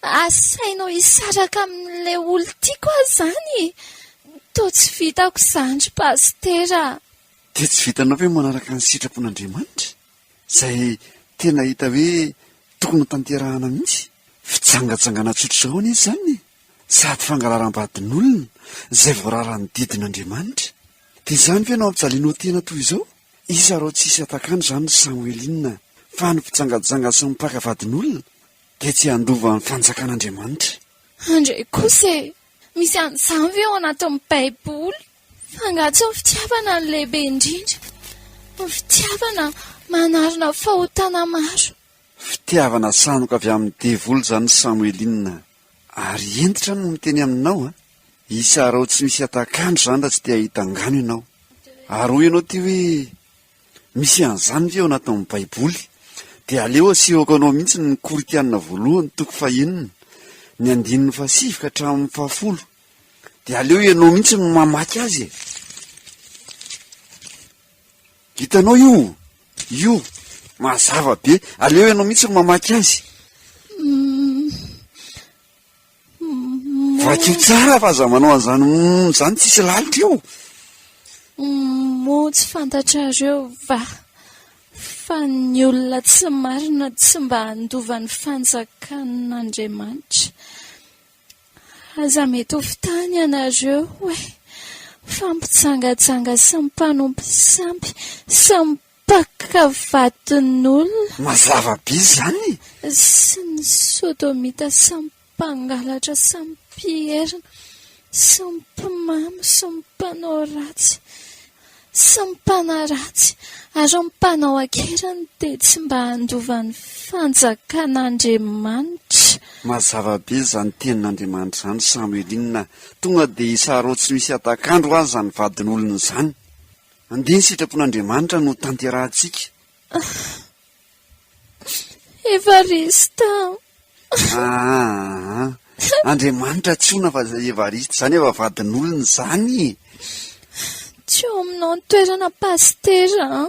asainao hisaraka amin'ilay olon-tiako aho izany e? Toa tsy vitako izany ry Pasitera a! Dia tsy vitanao ve ny manaraka ny sitrapon'Andriamanitra? Izay tena hita hoe tokony ho tanterahana mihitsy. Fijangajangana tsotr'izao anie izany e! Sady fangalaram-badin'olona izay voararan'ny didin'Andriamanitra. Dia izany ve no ampijalianao tena toy izao? Iza rao tsisy atakandro izany ry Samoeline fa ny mpijangajanga sy ny mpaka vadin'olona dia tsy handova ny fanjakan'Andriamanitra. Andray kosa e! Misy an'izany ve ao anatin'ny baiboly? Fa angaha tsy ny fitiavana no lehibe indrindra? Ny fitiavana manarona fahotana maro. Fitiavana sandoka avy amin'ny devoly izany Samoeline ary hentitra no miteny aminao a! Isarao tsy misy atakandro izany raha tsy te hahita angano ianao. Ary hoy ianao ty hoe misy an'izany ve ao anatin'ny baiboly? Dia aleo asehoko anao mihitsy ny Korintiana voalohany toko fahenina, ny andininy fahasivy ka hatramin'ny fahafolo. Dia aleo ianao mihitsy no mamaky azy e! Hitanao io? Io! Mazava be! Aleo ianao mihitsy no mamaky azy. Vakio tsara fa aza manao an'izany mm izany tsisy lalitra io. Moa tsy fantatrareo va fa ny olona tsy marina tsy mba handova ny fanjakan'Andriamanitra? Aza mety ho fitahiny ianareo hoe fa mpijangajanga sy mpanompo sampy sy mpaka vadin'olona. Mazava be izany e! Sy ny sodomita sy ny mpangalatra sy ny mpierina sy ny mpimamo sy ny mpanao ratsy sy ny mpanaratsy ary ny mpanao an-keriny dia tsy mba handova ny fanjakan'Andriamanitra. Mazava be izany tenin'Andriamanitra izany Samueline a! Tonga dia isarao tsy misy hatak'andro aza izany vadin'olona izany. Andeha ny sitrapon'Andriamanitra no tanterahantsika. Evariste a! Aa! Andriamanitra tsy ona fa Evariste izany efa vadin'olona izany e! Tsy eo aminao ny toerana pasitera a!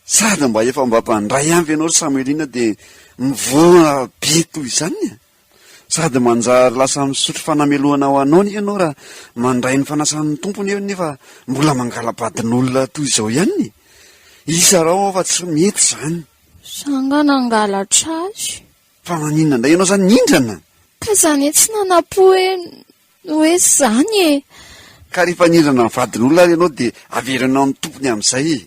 Sady mba efa mba mpandray ihany ve ianao ry Samuelina dia mivoana be toy izany e? Sady manjary lasa misotro fanamelohana ho anao anie ianao raha mandray ny fanasan'ny Tompo nefa mbola mangala-badin'olona toy izao ihany e! Isarao aho fa tsy mety izany. Za nga nangalatra azy? Fa maninona indray ianao zany nindrana? Ka za anie tsy nanam-po hoe hoe zany e! Ka rehefa nindrana ny vadin'olona ary ianao dia averinao amin'ny tompony amin'izay e!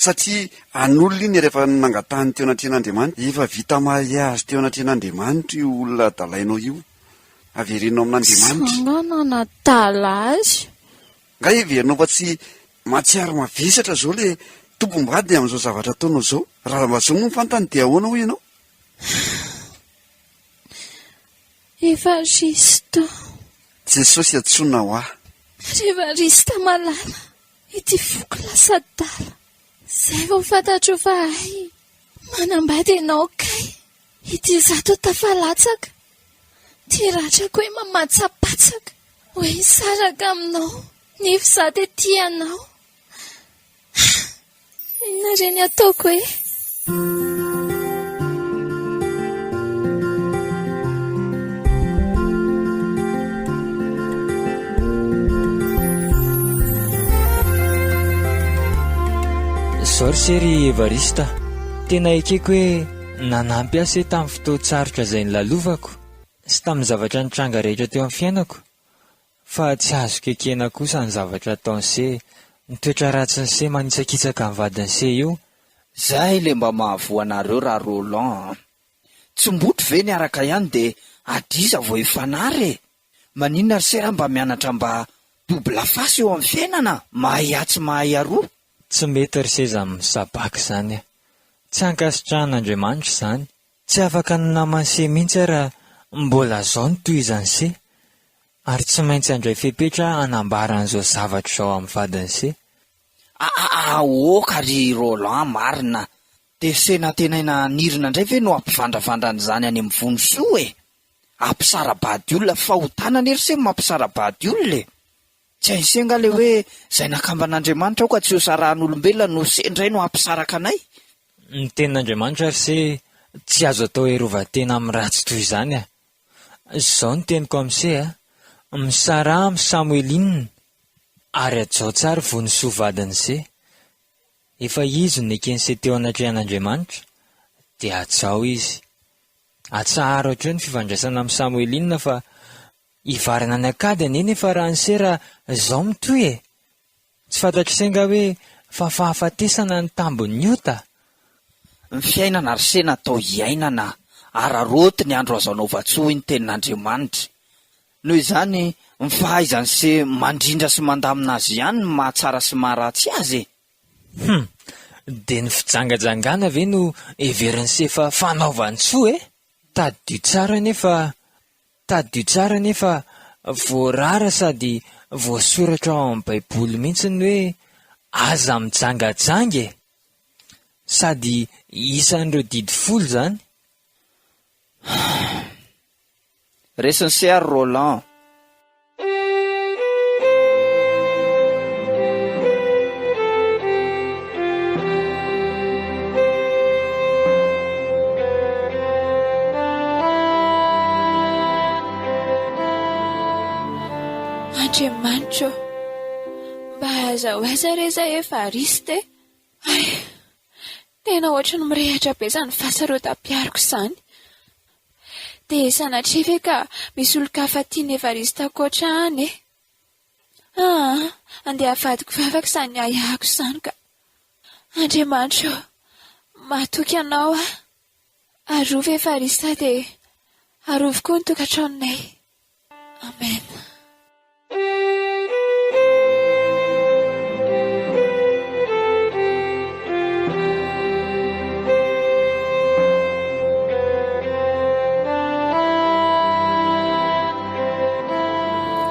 Satria an'olona iny rehefa nangatahany teo anatrehan'Andriamanitra, efa vita mariage teo anatrehan'Andriamanitra io olona adalainao io. Avereno amin'Andriamanitra. Za nga nanadala azy? Nga heverinao fa tsy mahatsiaro mavesatra zao le tompom-bady amin'izao zavatra ataonao zao? Raha mba zao moa ny fantany dia ahoana hoy ianao? Evariste. Jesosy antsoina ho ahy. Ry Evariste malala, ity foko lasa adala. Zay vao fantatro fa hay manambady ianao kay. Ity izato tafalatsaka, ity ratrako hoe mamatsapatsaka, hoe hisaraka aminao, nefa izaho dia tia anao. Inona re ny ataoko e? Zao ry se ry Evariste a, tena ekeko hoe nanampy ahy se tamin'ny fotoan-tsarotra izay nolalovako sy tamin'ny zavatra nitranga rehetra teo amin'ny fiainako. Fa tsy azoko ekena kosa ny zavatra ataon'i se, ny toetra ratsin'i se manitsakitsaka ny vadin'i se io. Zay le mba mahavoa anareo ra Roland an! Tsy mbotry ve niaraka ihany de adriza vao hifanary e! Maninona ry se ra mba mianatra mba double face eo amin'ny fiainana, mahay atsy mahay aroa. Tsy mety ry se zany misabaka izany a! Tsy ankasitrahan'Andriamanitra izany. Tsy afaka ny naman'i se mihitsy aho raha mbola zao no tohizan'i se. Ary tsy maintsy handray fepetra aho hanambara an'izao zavatra izao amin'ny vadin'i se. Aoka ry Roland marina! Dia se nantenaina hanirina indray ve no hampivandravandra an'izany any amin'ny Vonisoa e? Hampisara-bady olona, fahotana anie ry se ny mampisara-bady olona e! Tsy hain'i se angaha ilay hoe izay nakamban'Andriamanitra aoka tsy ho sarahan'olombelona no se indray no hampisaraka anay? Ny tenin'Andriamanitra ry se tsy azo atao herovan-tena amin'ny ratsy toy izany a! Izao no teniko amin'i se a! Misaraha amin'i Samoeline ary hajao tsara Vonisoa vadin'i se. Efa izy no neken'i se teo anatrehan'Andriamanitra dia hajao izy. Atsaharo hatreo ny fifandraisana amin'i Samoeline fa Hivarina any an-kady anie nefa raha ny se raha izao mitohy e! Tsy fantatr'i se nga hoe fa fahafatesana ny tambin'ny ota? Ny fiainana ry se natao hiainana, araraoty ny andro azo anaovan-tsoa hoy ny tenin'Andriamanitra. Noho izany, ny fahaizan'i se mandrindra sy mandamina azy ihany no mahatsara sy maharatsy azy e! Hum! Dia ny fijangajangana ve no heverin'i se fa fanaovan-tsoa e? Tadidio tsara anie fa Tadidio tsara anie fa voarara sady voasoratra ao amin'ny baiboly mihitsy ny hoe aza mijangajanga e! Sady isan'ireo didy folo izany. Resin'i se ary Roland. Andriamanitra ô! Mba aiza ho aiza re izay Evariste e? Hay! Tena ohatry ny mirehitra be izany fahasarotam-piariko izany. Dia sanatria ve ka misy olon-kafa tian'i Evariste ankoatra ahy any e? Aa, andeha havadiko vavaka izany ahiahiko izany ka. Andriamanitra ô, matoky Anao aho. Arovy Evariste dia arovy koa ny tokantranonay. Amen.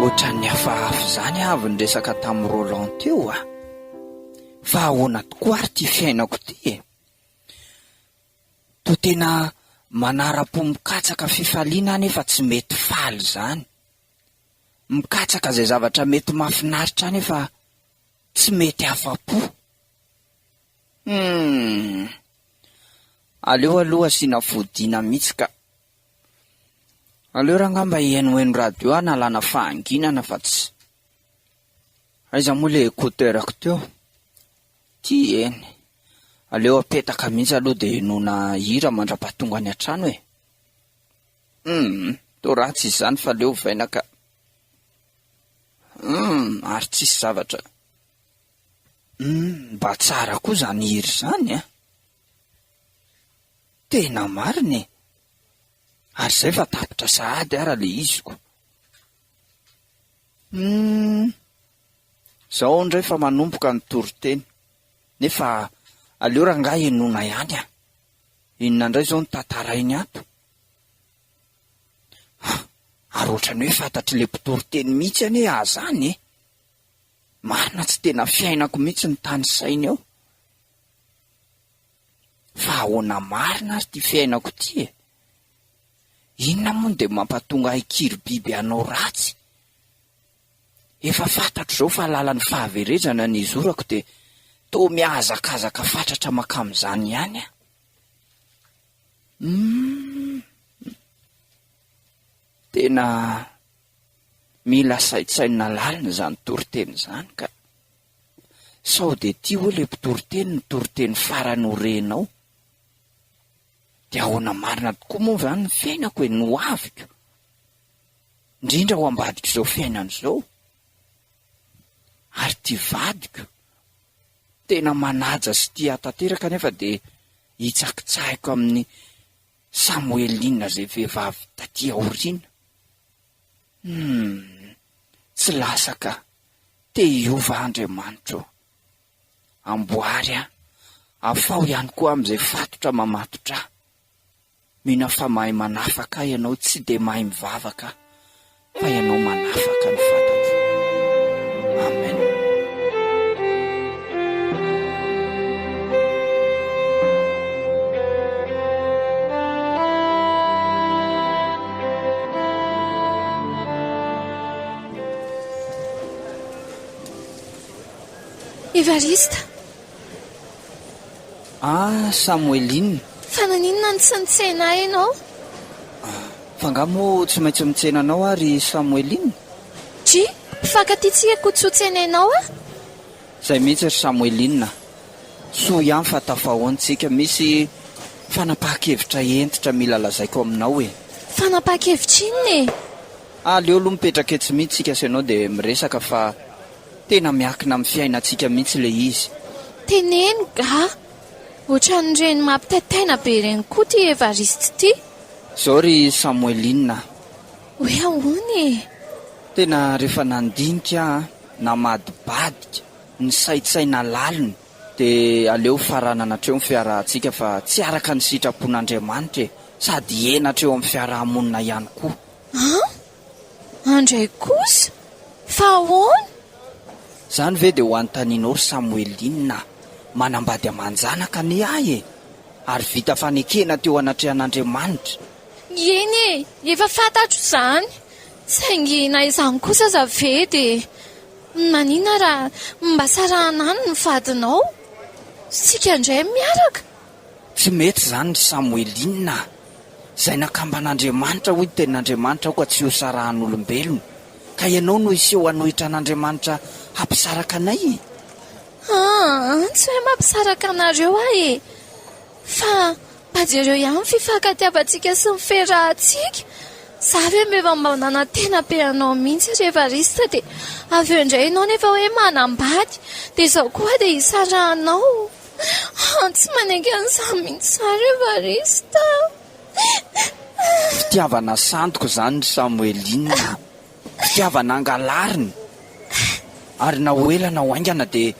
Ohatran'ny hafahafa izany aho avy niresaka tamin'i Roland teo a! Fa ahoana tokoa ary ity fiainako ity e? Toa tena manara-po mikatsaka fifaliana aho nefa tsy mety faly izany. Mikatsaka izay zavatra mety mahafinaritra ahy nefa tsy mety afa-po. Humm. Aleo aloha asiana fodiana mihitsy ka. Aleo rangamba hihainohaino radio hanalana fahanginana fa tsy. Aiza moa ilay écouteur-ko teo? Ty eny. Aleo apetaka mihitsy aloha dia henoina hira mandra-pahatonga any an-trano e. Humm, toa ratsy izy izany fa aleo ovaina ka. Humm, ary tsisy zavatra. Humm, mba tsara koa izany hira izany an. Tena marina e. Ary izay fa tapitra sahady ara ilay iziko. Humm. Zao indray fa manomboka ny toriteny. Nefa aleo rangahy henoina ihany a! Inona indray izao no tantarainy ato? Ah! Ary ohatran'ny hoe fantatr'ilay mpitoriteny mihitsy anie aho izany e! Marina tsy tena fiainako mihitsy ny tanisainy ao. Fa ahoana marina ary ity fiainako ity e? Inona moa no dia mampatonga ahy kiribiby hanao ratsy? Efa fantatro izao fa lalan'ny fahaverezana ny hizorako dia toa mihazakazaka fatratra mankamin'izany ihany aho. Humm. Tena mila saintsainina lalina izany toriteny izany ka. Sao dia ity hoy ilay mpitoriteny no toriteny farany ho renao. Dia ahoana marina tokoa moa izany ny fiainako e, ny hoaviko? Indrindra ao ambadik'izao fiainana izao. Ary ity vadiko, tena manaja sy tia ahy tanteraka nefa dia hitsakitsahiko amin'i Samoelina izay vehivavy taty aoriana. Humm, tsy lasa ka, te hiova aho Andriamanitra ô. Amboary aho, afaho ihany koa amin'izay fatotra mamatotra ahy. Mino aho fa mahay manafaka ahy ianao tsy dia mahay mivavaka aho fa ianao manafaka ny fantatro. Amen. Evariste! Ah Samoeline! Fa naninona no tsy nitsena ahy ianao? Fa angaha moa tsy maintsy mitsena anao aho ry Samoeline? Dry, mpifankatia tsika koa tsy ho tsenainao aho? Izay mihitsy ry Samoeline a! Soa ihany fa tafahoana tsika, misy fanapahan-kevitra hentitra mila lazaiko aminao e! Fanapahan-kevitra inona e? Aleo aloha mipetraka etsy mihitsy tsika sy ianao dia miresaka fa tena miankina amin'ny fiainantsika mihitsy ilay izy. Teneno ga! Ohatran'ireny mampitaitaina be ireny koa ity Evariste ity. Izao ry Samoeline a! Hoe ahoana e? Tena rehefa nandinika aho, namadibadika, nisaintsaina lalina, dia aleo faranana hatreo ny fiarahantsika fa tsy araka ny sitrapon'Andriamanitra e! Sady henatra eo amin'ny fiarahamonina ihany koa. An! Andray kosa? Fa ahoana? Izany ve dia ho anontanianao ry Samoeline a! Manambady aman-janaka anie ahy e! Ary vita fanekena teo anatrehan'Andriamanitra. Eny e! Efa fantatro izany. Saingy na izany kosa aza ve dia maninona raha mba sarahana any ny vadinao? Isika indray miaraka? Tsy mety izany ry Samoeline a! Izay nakamban'Andriamanitra hoy ny tenin'Andriamanitra aoka tsy ho sarahan'olombelona. Ka ianao no hiseho hanohitra an'Andriamanitra hampisaraka anay e? Aa, tsy hoe mampisaraka anareo aho e! Fa mba jereo ihany ny fifankatiavantsika sy ny fiarahantsika. Za ve mba mba nanantena be anao mihitsy ry Evariste dia avy eo indray ianao nefa hoe manambady dia izao koa dia hisarahanao. Ah, tsy manaiky an'izany mihitsy za ry Evariste a! Fitiavana sandoka izany ry Samoeline a! Fitiavana angalarina! Ary na ho ela na ho haingana dia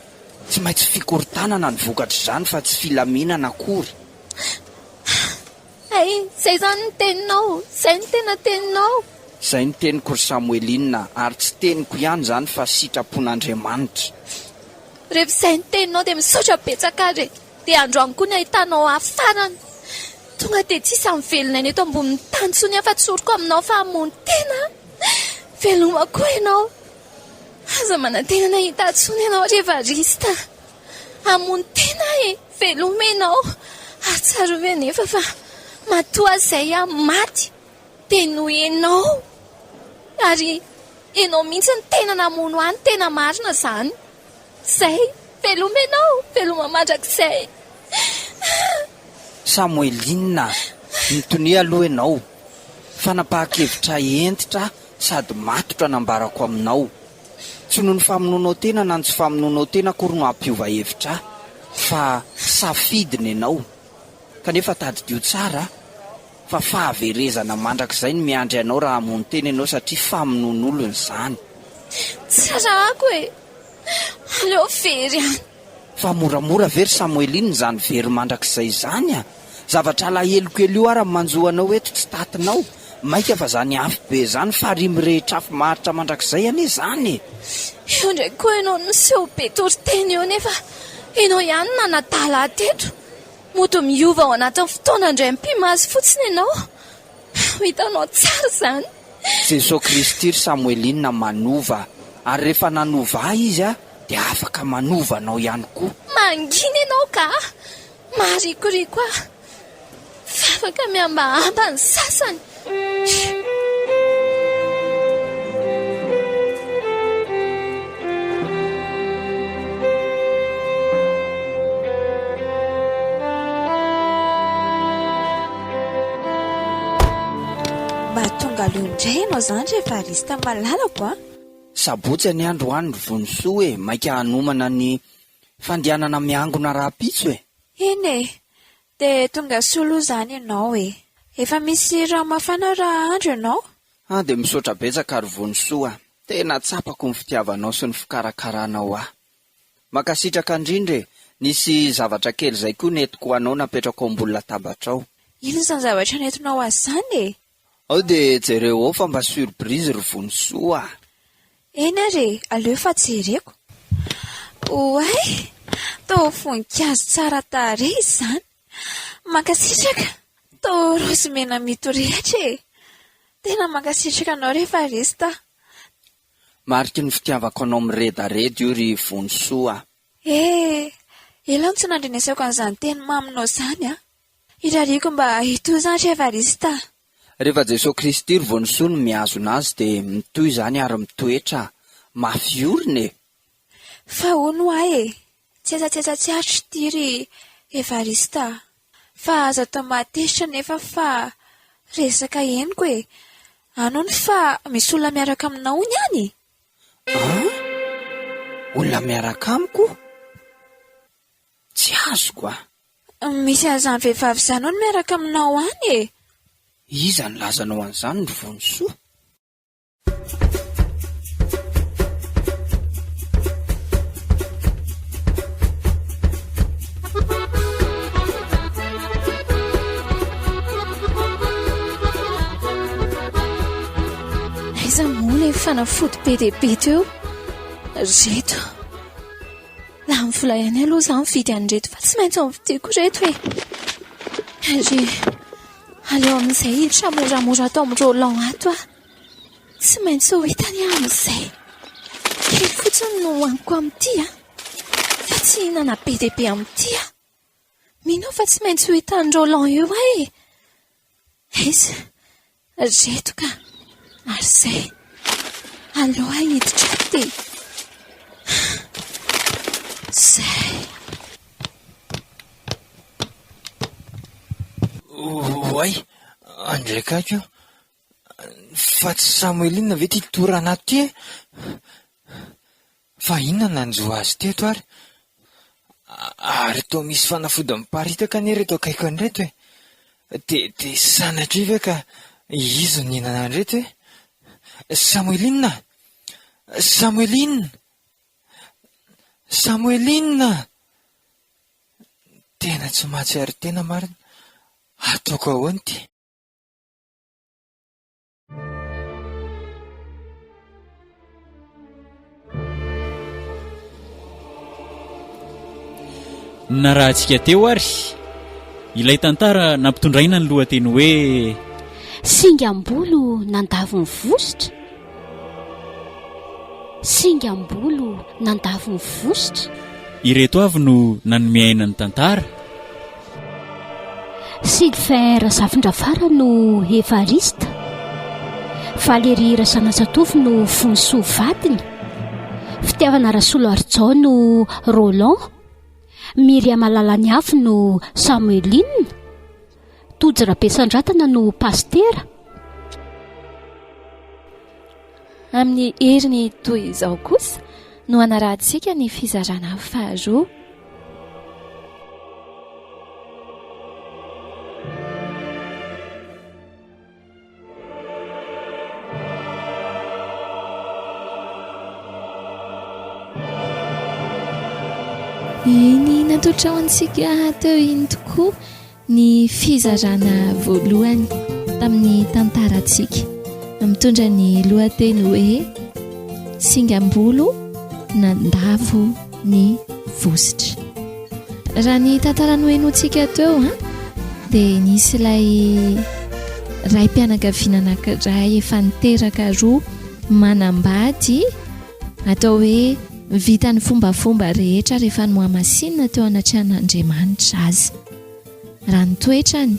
tsy maintsy fikorontanana ny vokatr'izany fa tsy filaminana akory. Hay, izay izany ny teninao! Izay no tena teninao! Izay no teniko ry Samoeline a! Ary tsy teniko ihany izany fa sitrapon'Andriamanitra. Rehefa izay ny teninao dia misaotra betsaka ary e! Dia androany koa ny ahitanao ahy farany. Tonga dia tsy isan'ny velona aina eto ambonin'ny tany intsony aho fa tsoriko aminao fa hamono tena aho. Veloma koa ianao. Aza manantena ny hahita ahy intsony ianao ry Evariste a! Hamono tena aho e! Veloma ianao. Ary tsarovy anefa fa matoa izay aho maty dia noho ianao. Ary ianao mihitsy no tena namono ahy, ny tena marina izany. Izay, veloma ianao, veloma mandrakizay. Samoeline a! Mitonia aloha ianao. Fanapahan-kevitra hentitra sady matotra nambarako aminao. Tsy noho ny famonoanao tena na ny tsy famonoanao tena akory no hampiova hevitra ahy, fa safidy nenao. Kanefa tadidio tsara fa fahaverezana mandrakizay no miandry anao raha hamono tena ianao satria famonoan'olona izany. Tsy rarahako e! Aleo very any. Fa moramora ve ry Samoeline izany very mandrakizay izany a! Zavatra alahelo kely io ara manjo anao eto tsy tatinao, maika fa zany afo be zany farihy mirehitra afo maharitra mandrakizay anie zany e! Eo indray koa ianao no miseho be toriteny eo nefa ianao ihany no nanadala ahy teto. Mody miova ao anatin'ny fotoana indray mipimaso fotsiny ianao. Ho hitanao tsara izany. Jesoa Kristy ry Samoeline manova ary rehefa nanova ahy Izy dia afaka manova anao ihany koa. Mangina ianao ka! Maharikoriko ahy. Vavaka mihambahamba ny sasany. Mba tonga aloha indray ianao izany ry Evariste malalako a! Sabotsy anie androany ry Vonisoa e, maika hanomana ny fandehanana miangona rahampitso e! Eny e! Dia tonga soa aloha izany ianao e! Efa misy rano mafana raha hahandro ianao? Ah dia misaotra betsaka ry Vonisoa a! Tena tsapako ny fitiavanao sy ny fikarakaranao ahy. Mankasitraka indrindra e! Nisy zavatra kely izay koa nentiko ho anao napetrako ao ambony latabatrao. Inona izany zavatra nentinao azy izany e? Ao dia jereo ao fa mba surprise ry Vonisoa a! Eny ary e, aleo fa jereko. Oay! Toa voninkazo tsara tarehy izany. Mankasitraka! Toa raozy mena mitorehitra e! Tena mankasitraka anao ry Evariste a! Mariky ny fitiavako anao miredareda io ry Vonisoa a! Eh! Ela no tsy nandrenesako an'izany teny maminao izany a! Irariako mba hitohy izany ry Evariste a! Rehefa Jesoa Kristy ry Vonisoa no mihazona azy dia mitohy izany ary mitoetra mafy orina e! Fa hono ho ahy e! Tsetsatsetsa tsy aritro ity ry Evariste a! Fa aza atao mahatezitra anefa fa resaka henoko e! Any hono fa misy olona miaraka aminao hono any e! An? Olona miaraka amiko? Tsy azoko a! Misy an'izany vehivavy izany hono miaraka aminao any e! Iza nilazanao an'izany ry Vonisoa? Aiza moa ilay fanafody be dia be teo? Reto. Lany vola ihany aloha izaho mividy an'ireto fa tsy maintsy hovidiako ireto e. Ary aleo amin'izay hiditra moramora ato amin'i Roland ato aho. Tsy maintsy ho hitany aho amin'izay. Kely fotsiny no hohaniko amin'ity an. Fa tsy hihinana be dia be amin'ity aho. Mino aho fa tsy maintsy ho hitan'i Roland eo aho e. Aiza? Reto ka. Ary izay. Aleo aho hiditra ato dia. Izay. Oay, André Kaiky io. Fa tsy Samoeline ve ity torana ato ity e? Fa inona no nanjo azy teto ary? Ary toa misy fanafody miparitaka anie ireto akaikiny ireto e! Dia dia sanatria ve ka izy no nihinana an'ireto e? Samoeline! Samoeline! Samoeline! Tena tsy mahatsiaro tena marina. Ataoko ahoana ity? Narahantsika teo ary ilay tantara nampitondraina ny lohateny hoe Singam-bolo nandavo ny vositra. Singam-bolo nandavo ny vositra. Ireto avy no nanome aina ny tantara. Sylvain Razafindrafara no Evariste, Valérie Razanajatovo no Vonisoa vadiny, Fitiavana Rasoloarijao no Roland, Myriam Lalaniavo no Samueline, Tojo Rabesandratana no Pasitera. Amin'ny heriny toy izao kosa no hanarahantsika ny fizarana faharoa. Iny natolotra ho antsika teo iny tokoa ny fizarana voalohany tamin'ny tantarantsika. Mitondra ny lohateny hoe Singam-bolo nandavo ny vositra. Raha ny tantara nohenointsika teo dia nisy ilay raim-pianakaviana anankiray efa niteraka roa manambady atao hoe vita ny fombafomba rehetra rehefa nohamasinina teo anatrehan'Andriamanitra aza. Raha ny toetrany,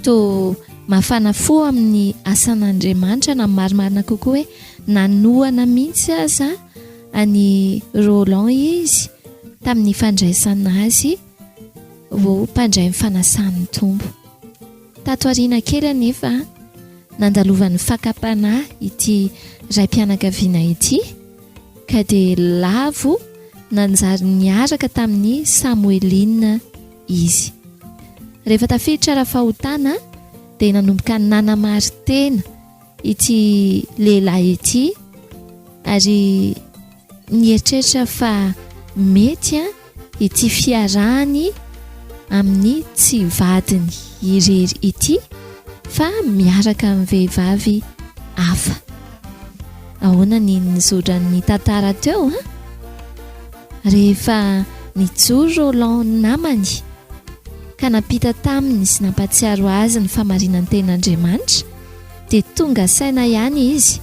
toa mafana fo amin'ny asan'Andriamanitra na marimarina kokoa hoe nanohana mihitsy aza an'i Roland izy tamin'ny fandraisana azy ho mpandray ny fanasan'ny Tompo. Tato aoriana kely anefa, nandalovan'ny fakam-panahy ity raim-pianakaviana ity ka dia lavo nanjary niaraka tamin'i Samoeline izy. Rehefa tafiditra ara-fahotana dia nanomboka nanamari-tena ity lehilahy ity ary nieritreritra fa mety ity fiarahany amin'ny tsy vadiny irery ity fa miaraka amin'ny vehivavy hafa. Ahoana ny nizotran'ny tantara teo an? Rehefa nijoro Roland namany ka nampita taminy sy nampahatsiaro azy ny famarinan'ny tenin'Andriamanitra dia tonga saina ihany izy,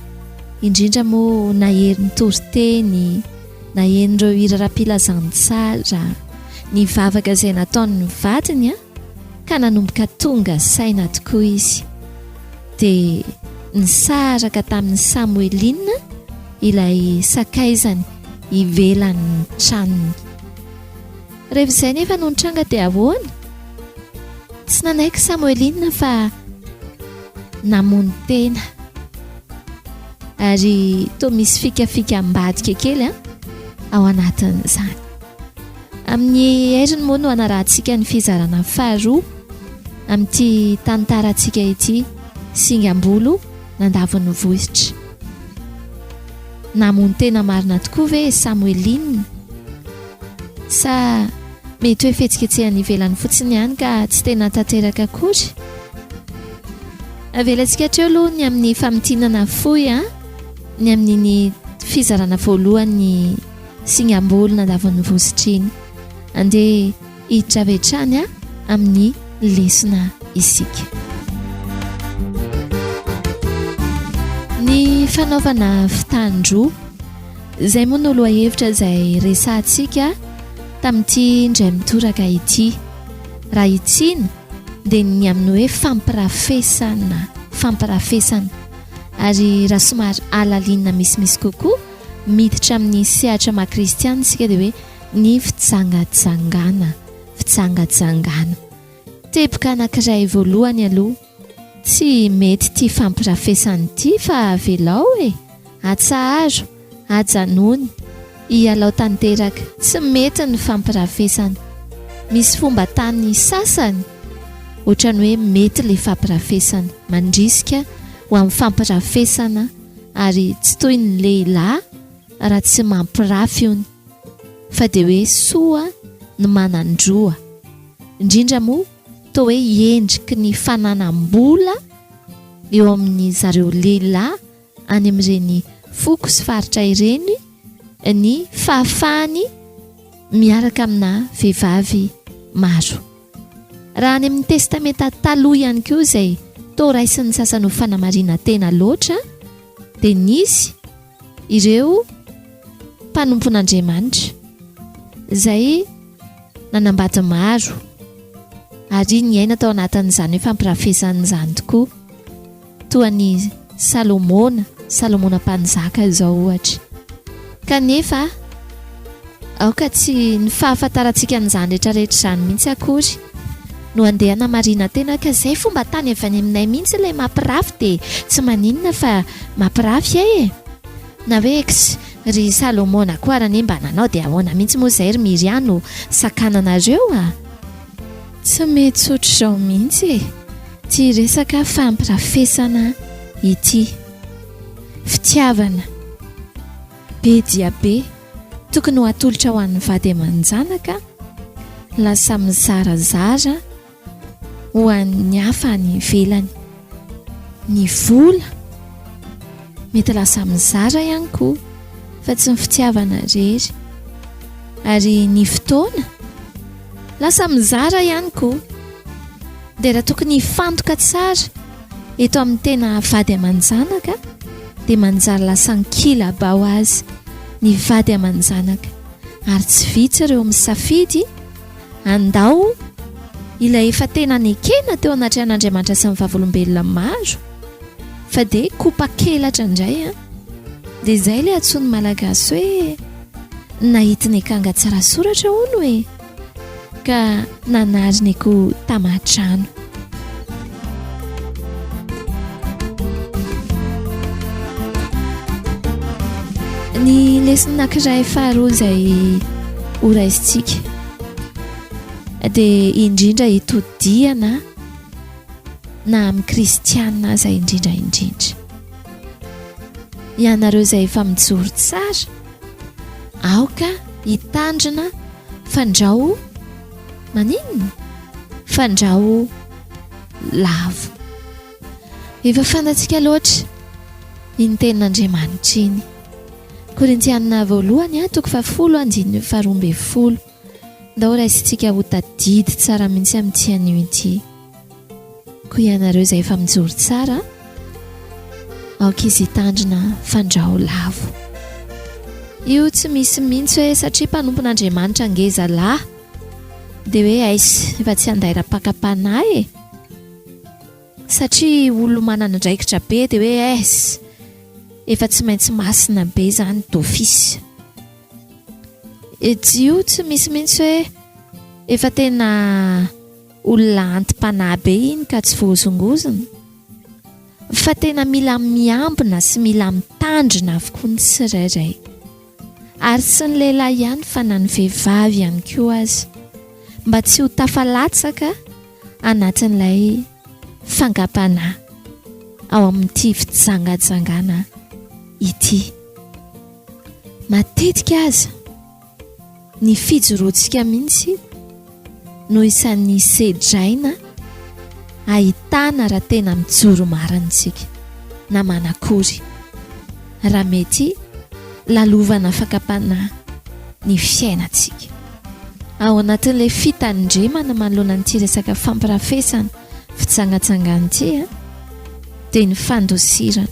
indrindra moa nahery ny toriteny, naheno ireo hira ara-pilazantsara, ny vavaka izay nataon'ny vadiny ka nanomboka tonga saina tokoa izy. Dia nisaraka tamin'i Samoeline ilay sakaizany ivelan'ny tranony. Rehefa izay nefa no nitranga dia ahoana? Tsy nanaiky Samoeline fa namono tena. Ary toa misy fikafika ambadika kely ao anatin'izany. Amin'ny heriny moa no hanarahantsika ny fizarana faharoa amin'ity tantarantsika ity, Singam-bolo nandavon'ny vohitra. Namono tena marina tokoa ve Samoeline? Sa mety hoe fihetsiketsehana ivelany fotsiny ihany ka tsy tena tanteraka akory? Avelantsika hatreo aloha ny amin'ny famintinana fohy ny amin'iny fizarana voalohany singam-bolo nandavan'ny vositra iny. Andeha hiditra avy hatrany amin'ny lesona isika. Ny fanaovana fitandroa. Izay moa no lohahevitra izay resahantsika tamin'ity indray mitoraka ity. Raha hitsiana dia ny amin'ny hoe fampirafesana, fampirafesana. Ary raha somary alalinina misimisy kokoa, miditra amin'ny sehatra maha kristiana isika dia hoe ny fijangajangana, fijangajangana. Teboka anankiray voalohany aloha, tsy mety ity fampirafesana ity fa avelao e! Atsaharo, ajanony, ialao tanteraka, tsy mety ny fampirafesana. Misy fomba tany sasany ohatran'ny hoe mety ilay fampirafesana, mandrisika ho amin'ny fampirafesana ary tsy toy ny lehilahy raha tsy mampirafy hono fa dia hoe soa ny manan-droa, indrindra moa toa hoe endriky ny fananam-bola eo amin'ny zareo lehilahy any amin'ireny foko sy faritra ireny ny fahafahany miaraka amina vehivavy maro. Raha any amin'ny Testamenta Taloha ihany koa izay toa raisin'ny sasany ho fanamarinan-tena loatra dia nisy ireo mpanompon'Andriamanitra izay nanambady maro ary niaina tao anatin'izany hoe fampirafesana izany tokoa. Toa an'i Salomona, Salomona Mpanjaka izao ohatra. Kanefa, aoka tsy ny fahafantarantsika an'izany rehetra rehetra izany mihitsy akory no andeha hanamarina tena ka izay fomba tany avy any aminay mihitsy ilay mampirafy dia tsy maninona fa mampirafy ahy e! Na hoe ex ry Salomona koa ary anie mba nanao dia ahoana mihitsy moa izay ry Myria no sakananareo a! Tsy mety tsotr'izao mihitsy e! Ity resaka fampirafesana ity. Fitiavana. Be dia be. tokony ho atolotra ho an'ny vady aman-janaka lasa mizarazara ho an'ny hafa any ivelany. Ny vola mety lasa mizara ihany koa fa tsy ny fitiavana irery. Ary ny fotoana lasa mizara ihany koa. Dia raha tokony hifantoka tsara eto amin'ny tena vady aman-janaka dia manjary lasa ankilabao azy ny vady aman-janaka ary tsy vitsy ireo misafidy Andao ilay efa tena nekena teo anatrehan'Andriamanitra sy ny vavolombelona maro fa dia kopakelatra indray an! Dia izay ilay antsoin'ny Malagasy hoe nahitiny akanga tsara soratra hono e! Ka nanariny ko tamatrano. Ny lesona anankiray faharoa izay horaisintsika dia indrindra hitodihana na amin'ny kristiana aza indrindra indrindra. Ianareo izay efa mijoro tsara, aoka hitandrina fandrao maninona? Fandrao lavo. Efa fantatsika loatra iny tenin'Andriamanitra iny. Korintiana voalohany toko fahafolo andininy faharoa ambin'ny folo. Ndao raisintsika ho tadidy tsara mihitsy amin'ity anio ity. Koa ianareo izay efa mijoro tsara, aoka izy hitandrina fandrao lavo. Io tsy misy mihitsy hoe satria mpanompon'Andriamanitra ngeza lahy dia hoe aiz efa tsy andairam-pakam-panahy e. Satria olo manana andraikitra be dia hoe aiz efa tsy maintsy masina be izany d'office. Io tsy misy mihitsy hoe efa tena olona anti-panahy be iny ka tsy voahozongozona. Fa tena mila miambina sy mila mitandrina avokoa ny tsirairay. Ary tsy ny lehilahy ihany fa na ny vehivavy ihany koa aza. Mba tsy ho tafalatsaka anatin'ilay fangam-panahy ao amin'ity fijangajangana ity. Matetika aza ny fijoroantsika mihitsy no isan'ny sedraina ahitana raha tena mijoro marina isika na manakory raha mety lalovana fakam-panahy ny fiainantsika. Ao anatin'ilay fitandremana manoloana an'ity resaka fampirafesana fijangajangana ity dia ny fandosirana.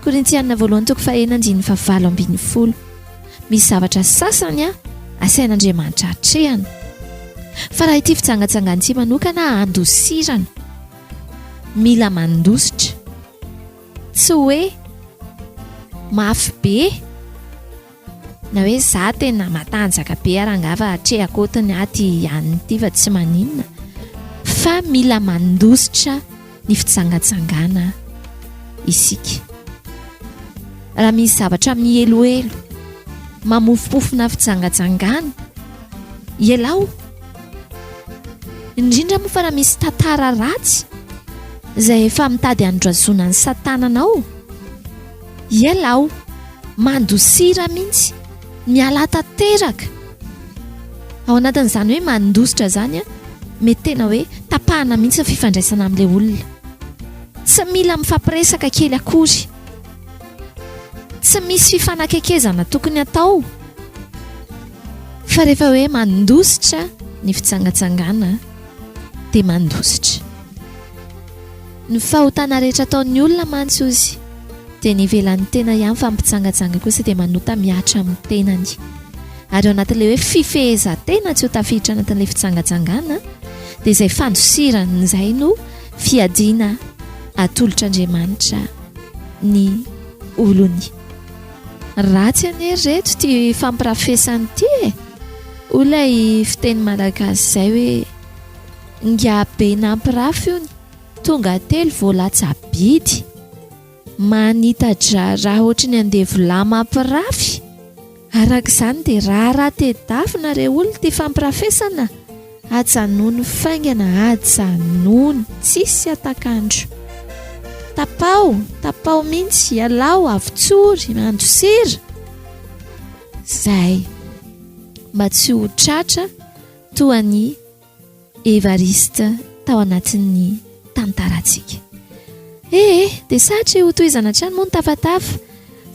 Korintiana voalohany toko fahenina andininy fahavalo 18. Misy zavatra sasany asain'Andriamanitra atrehana. Fa raha ity fijangajangana ity manokana andosirana. Mila mandositra. Tsy hoe mafy be na hoe za tena matanjaka be ary angaha fa atrehako otiny aty ihany ity fa tsy maninona fa mila mandositra ny fijangajangana isika. Raha misy zavatra mihelohelo, mamofompofona fijangajangana, ialao. Indrindra moa fa raha misy tantara ratsy izay efa mitady handroazona ny satananao, ialao, mandosira mihitsy, mialà tanteraka. Ao anatin'izany hoe mandositra izany, mety tena hoe tapahana mihitsy ny fifandraisana amin'ilay olona. Tsy mila mifampiresaka kely akory. Tsy misy fifanakekezana tokony atao. Fa rehefa hoe mandositra ny fijangajangana dia mandositra. Ny fahotana rehetra ataon'ny olona mantsy ozy dia ny ivelan'ny tena ihany fa ny mpijangajanga kosa dia manota mihatra amin'ny tenany. Ary ao anatin'ilay hoe fifehezan-tena tsy ho tafiditra anatin'ilay fijangajangana dia izay fandosirana izay no fiadiana atolotr'Andriamanitra ny olony. Ratsy anie ry reto ity fampirafesana ity e! Hoy ilay fiteny malagasy izay hoe Ingahibe nampirafy hono tonga telo vao latsa-bidy. Manita-draharaha ohatry ny andevolahy mampirafy. Araka izany dia raharaha tedavina re olona ity fampirafesana, ajanony faingana, ajanony, tsisy atakandro. Tapaho, tapaho mihitsy, ialao, avotsory, mandosira. Izay mba tsy ho tratra toa an'i Evariste tao anatin'ny tantarantsika. Ee, dia satry hotohizana hatrany moa ny tafatafa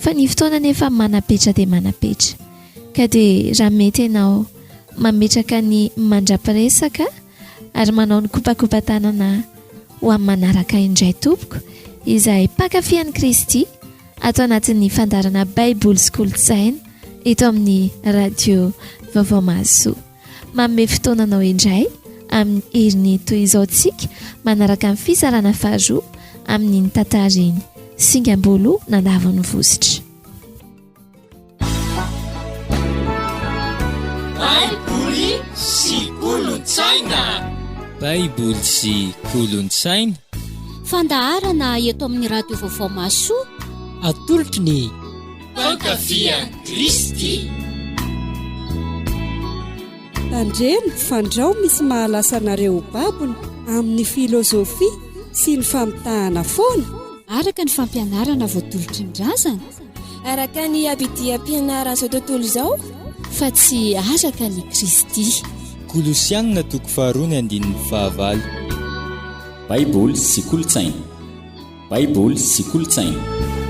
fa ny fotoana anefa manapetra dia manapetra. Ka dia raha mety ianao mametraka ny mandra-piresaka ary manao ny kopakopa-tanana ho amin'ny manaraka indray tompoko izay mpankafy an'i Kristy ato anatin'ny fandaharana Baiboly sy Kolontsaina eto amin'ny Radio Vaovao Mahasoa. Manome fotoana anao indray amin'ny heriny toy izao tsika manaraka ny fizarana faharoa amin'iny tantara iny Singam-bolo nandavo ny vositra. Baiboly sy kolontsaina. Baiboly sy kolontsaina. Fandaharana eto amin'ny Radio Vaovao Mahasoa. Atolotry ny Mpankafy an'i Kristy. Tandremo fandrao misy mahalasa anareo ho babony amin'ny filozofia sy ny famitahana foana. Araka ny fampianarana voatolotry ny razana. Araka ny abidiam-pianaran'izao tontolo izao. Fa tsy araka an'i Kristy. Kolosiana toko faharoa ny andininy fahavalo. Baiboly sy kolontsaina. Baiboly sy kolontsaina.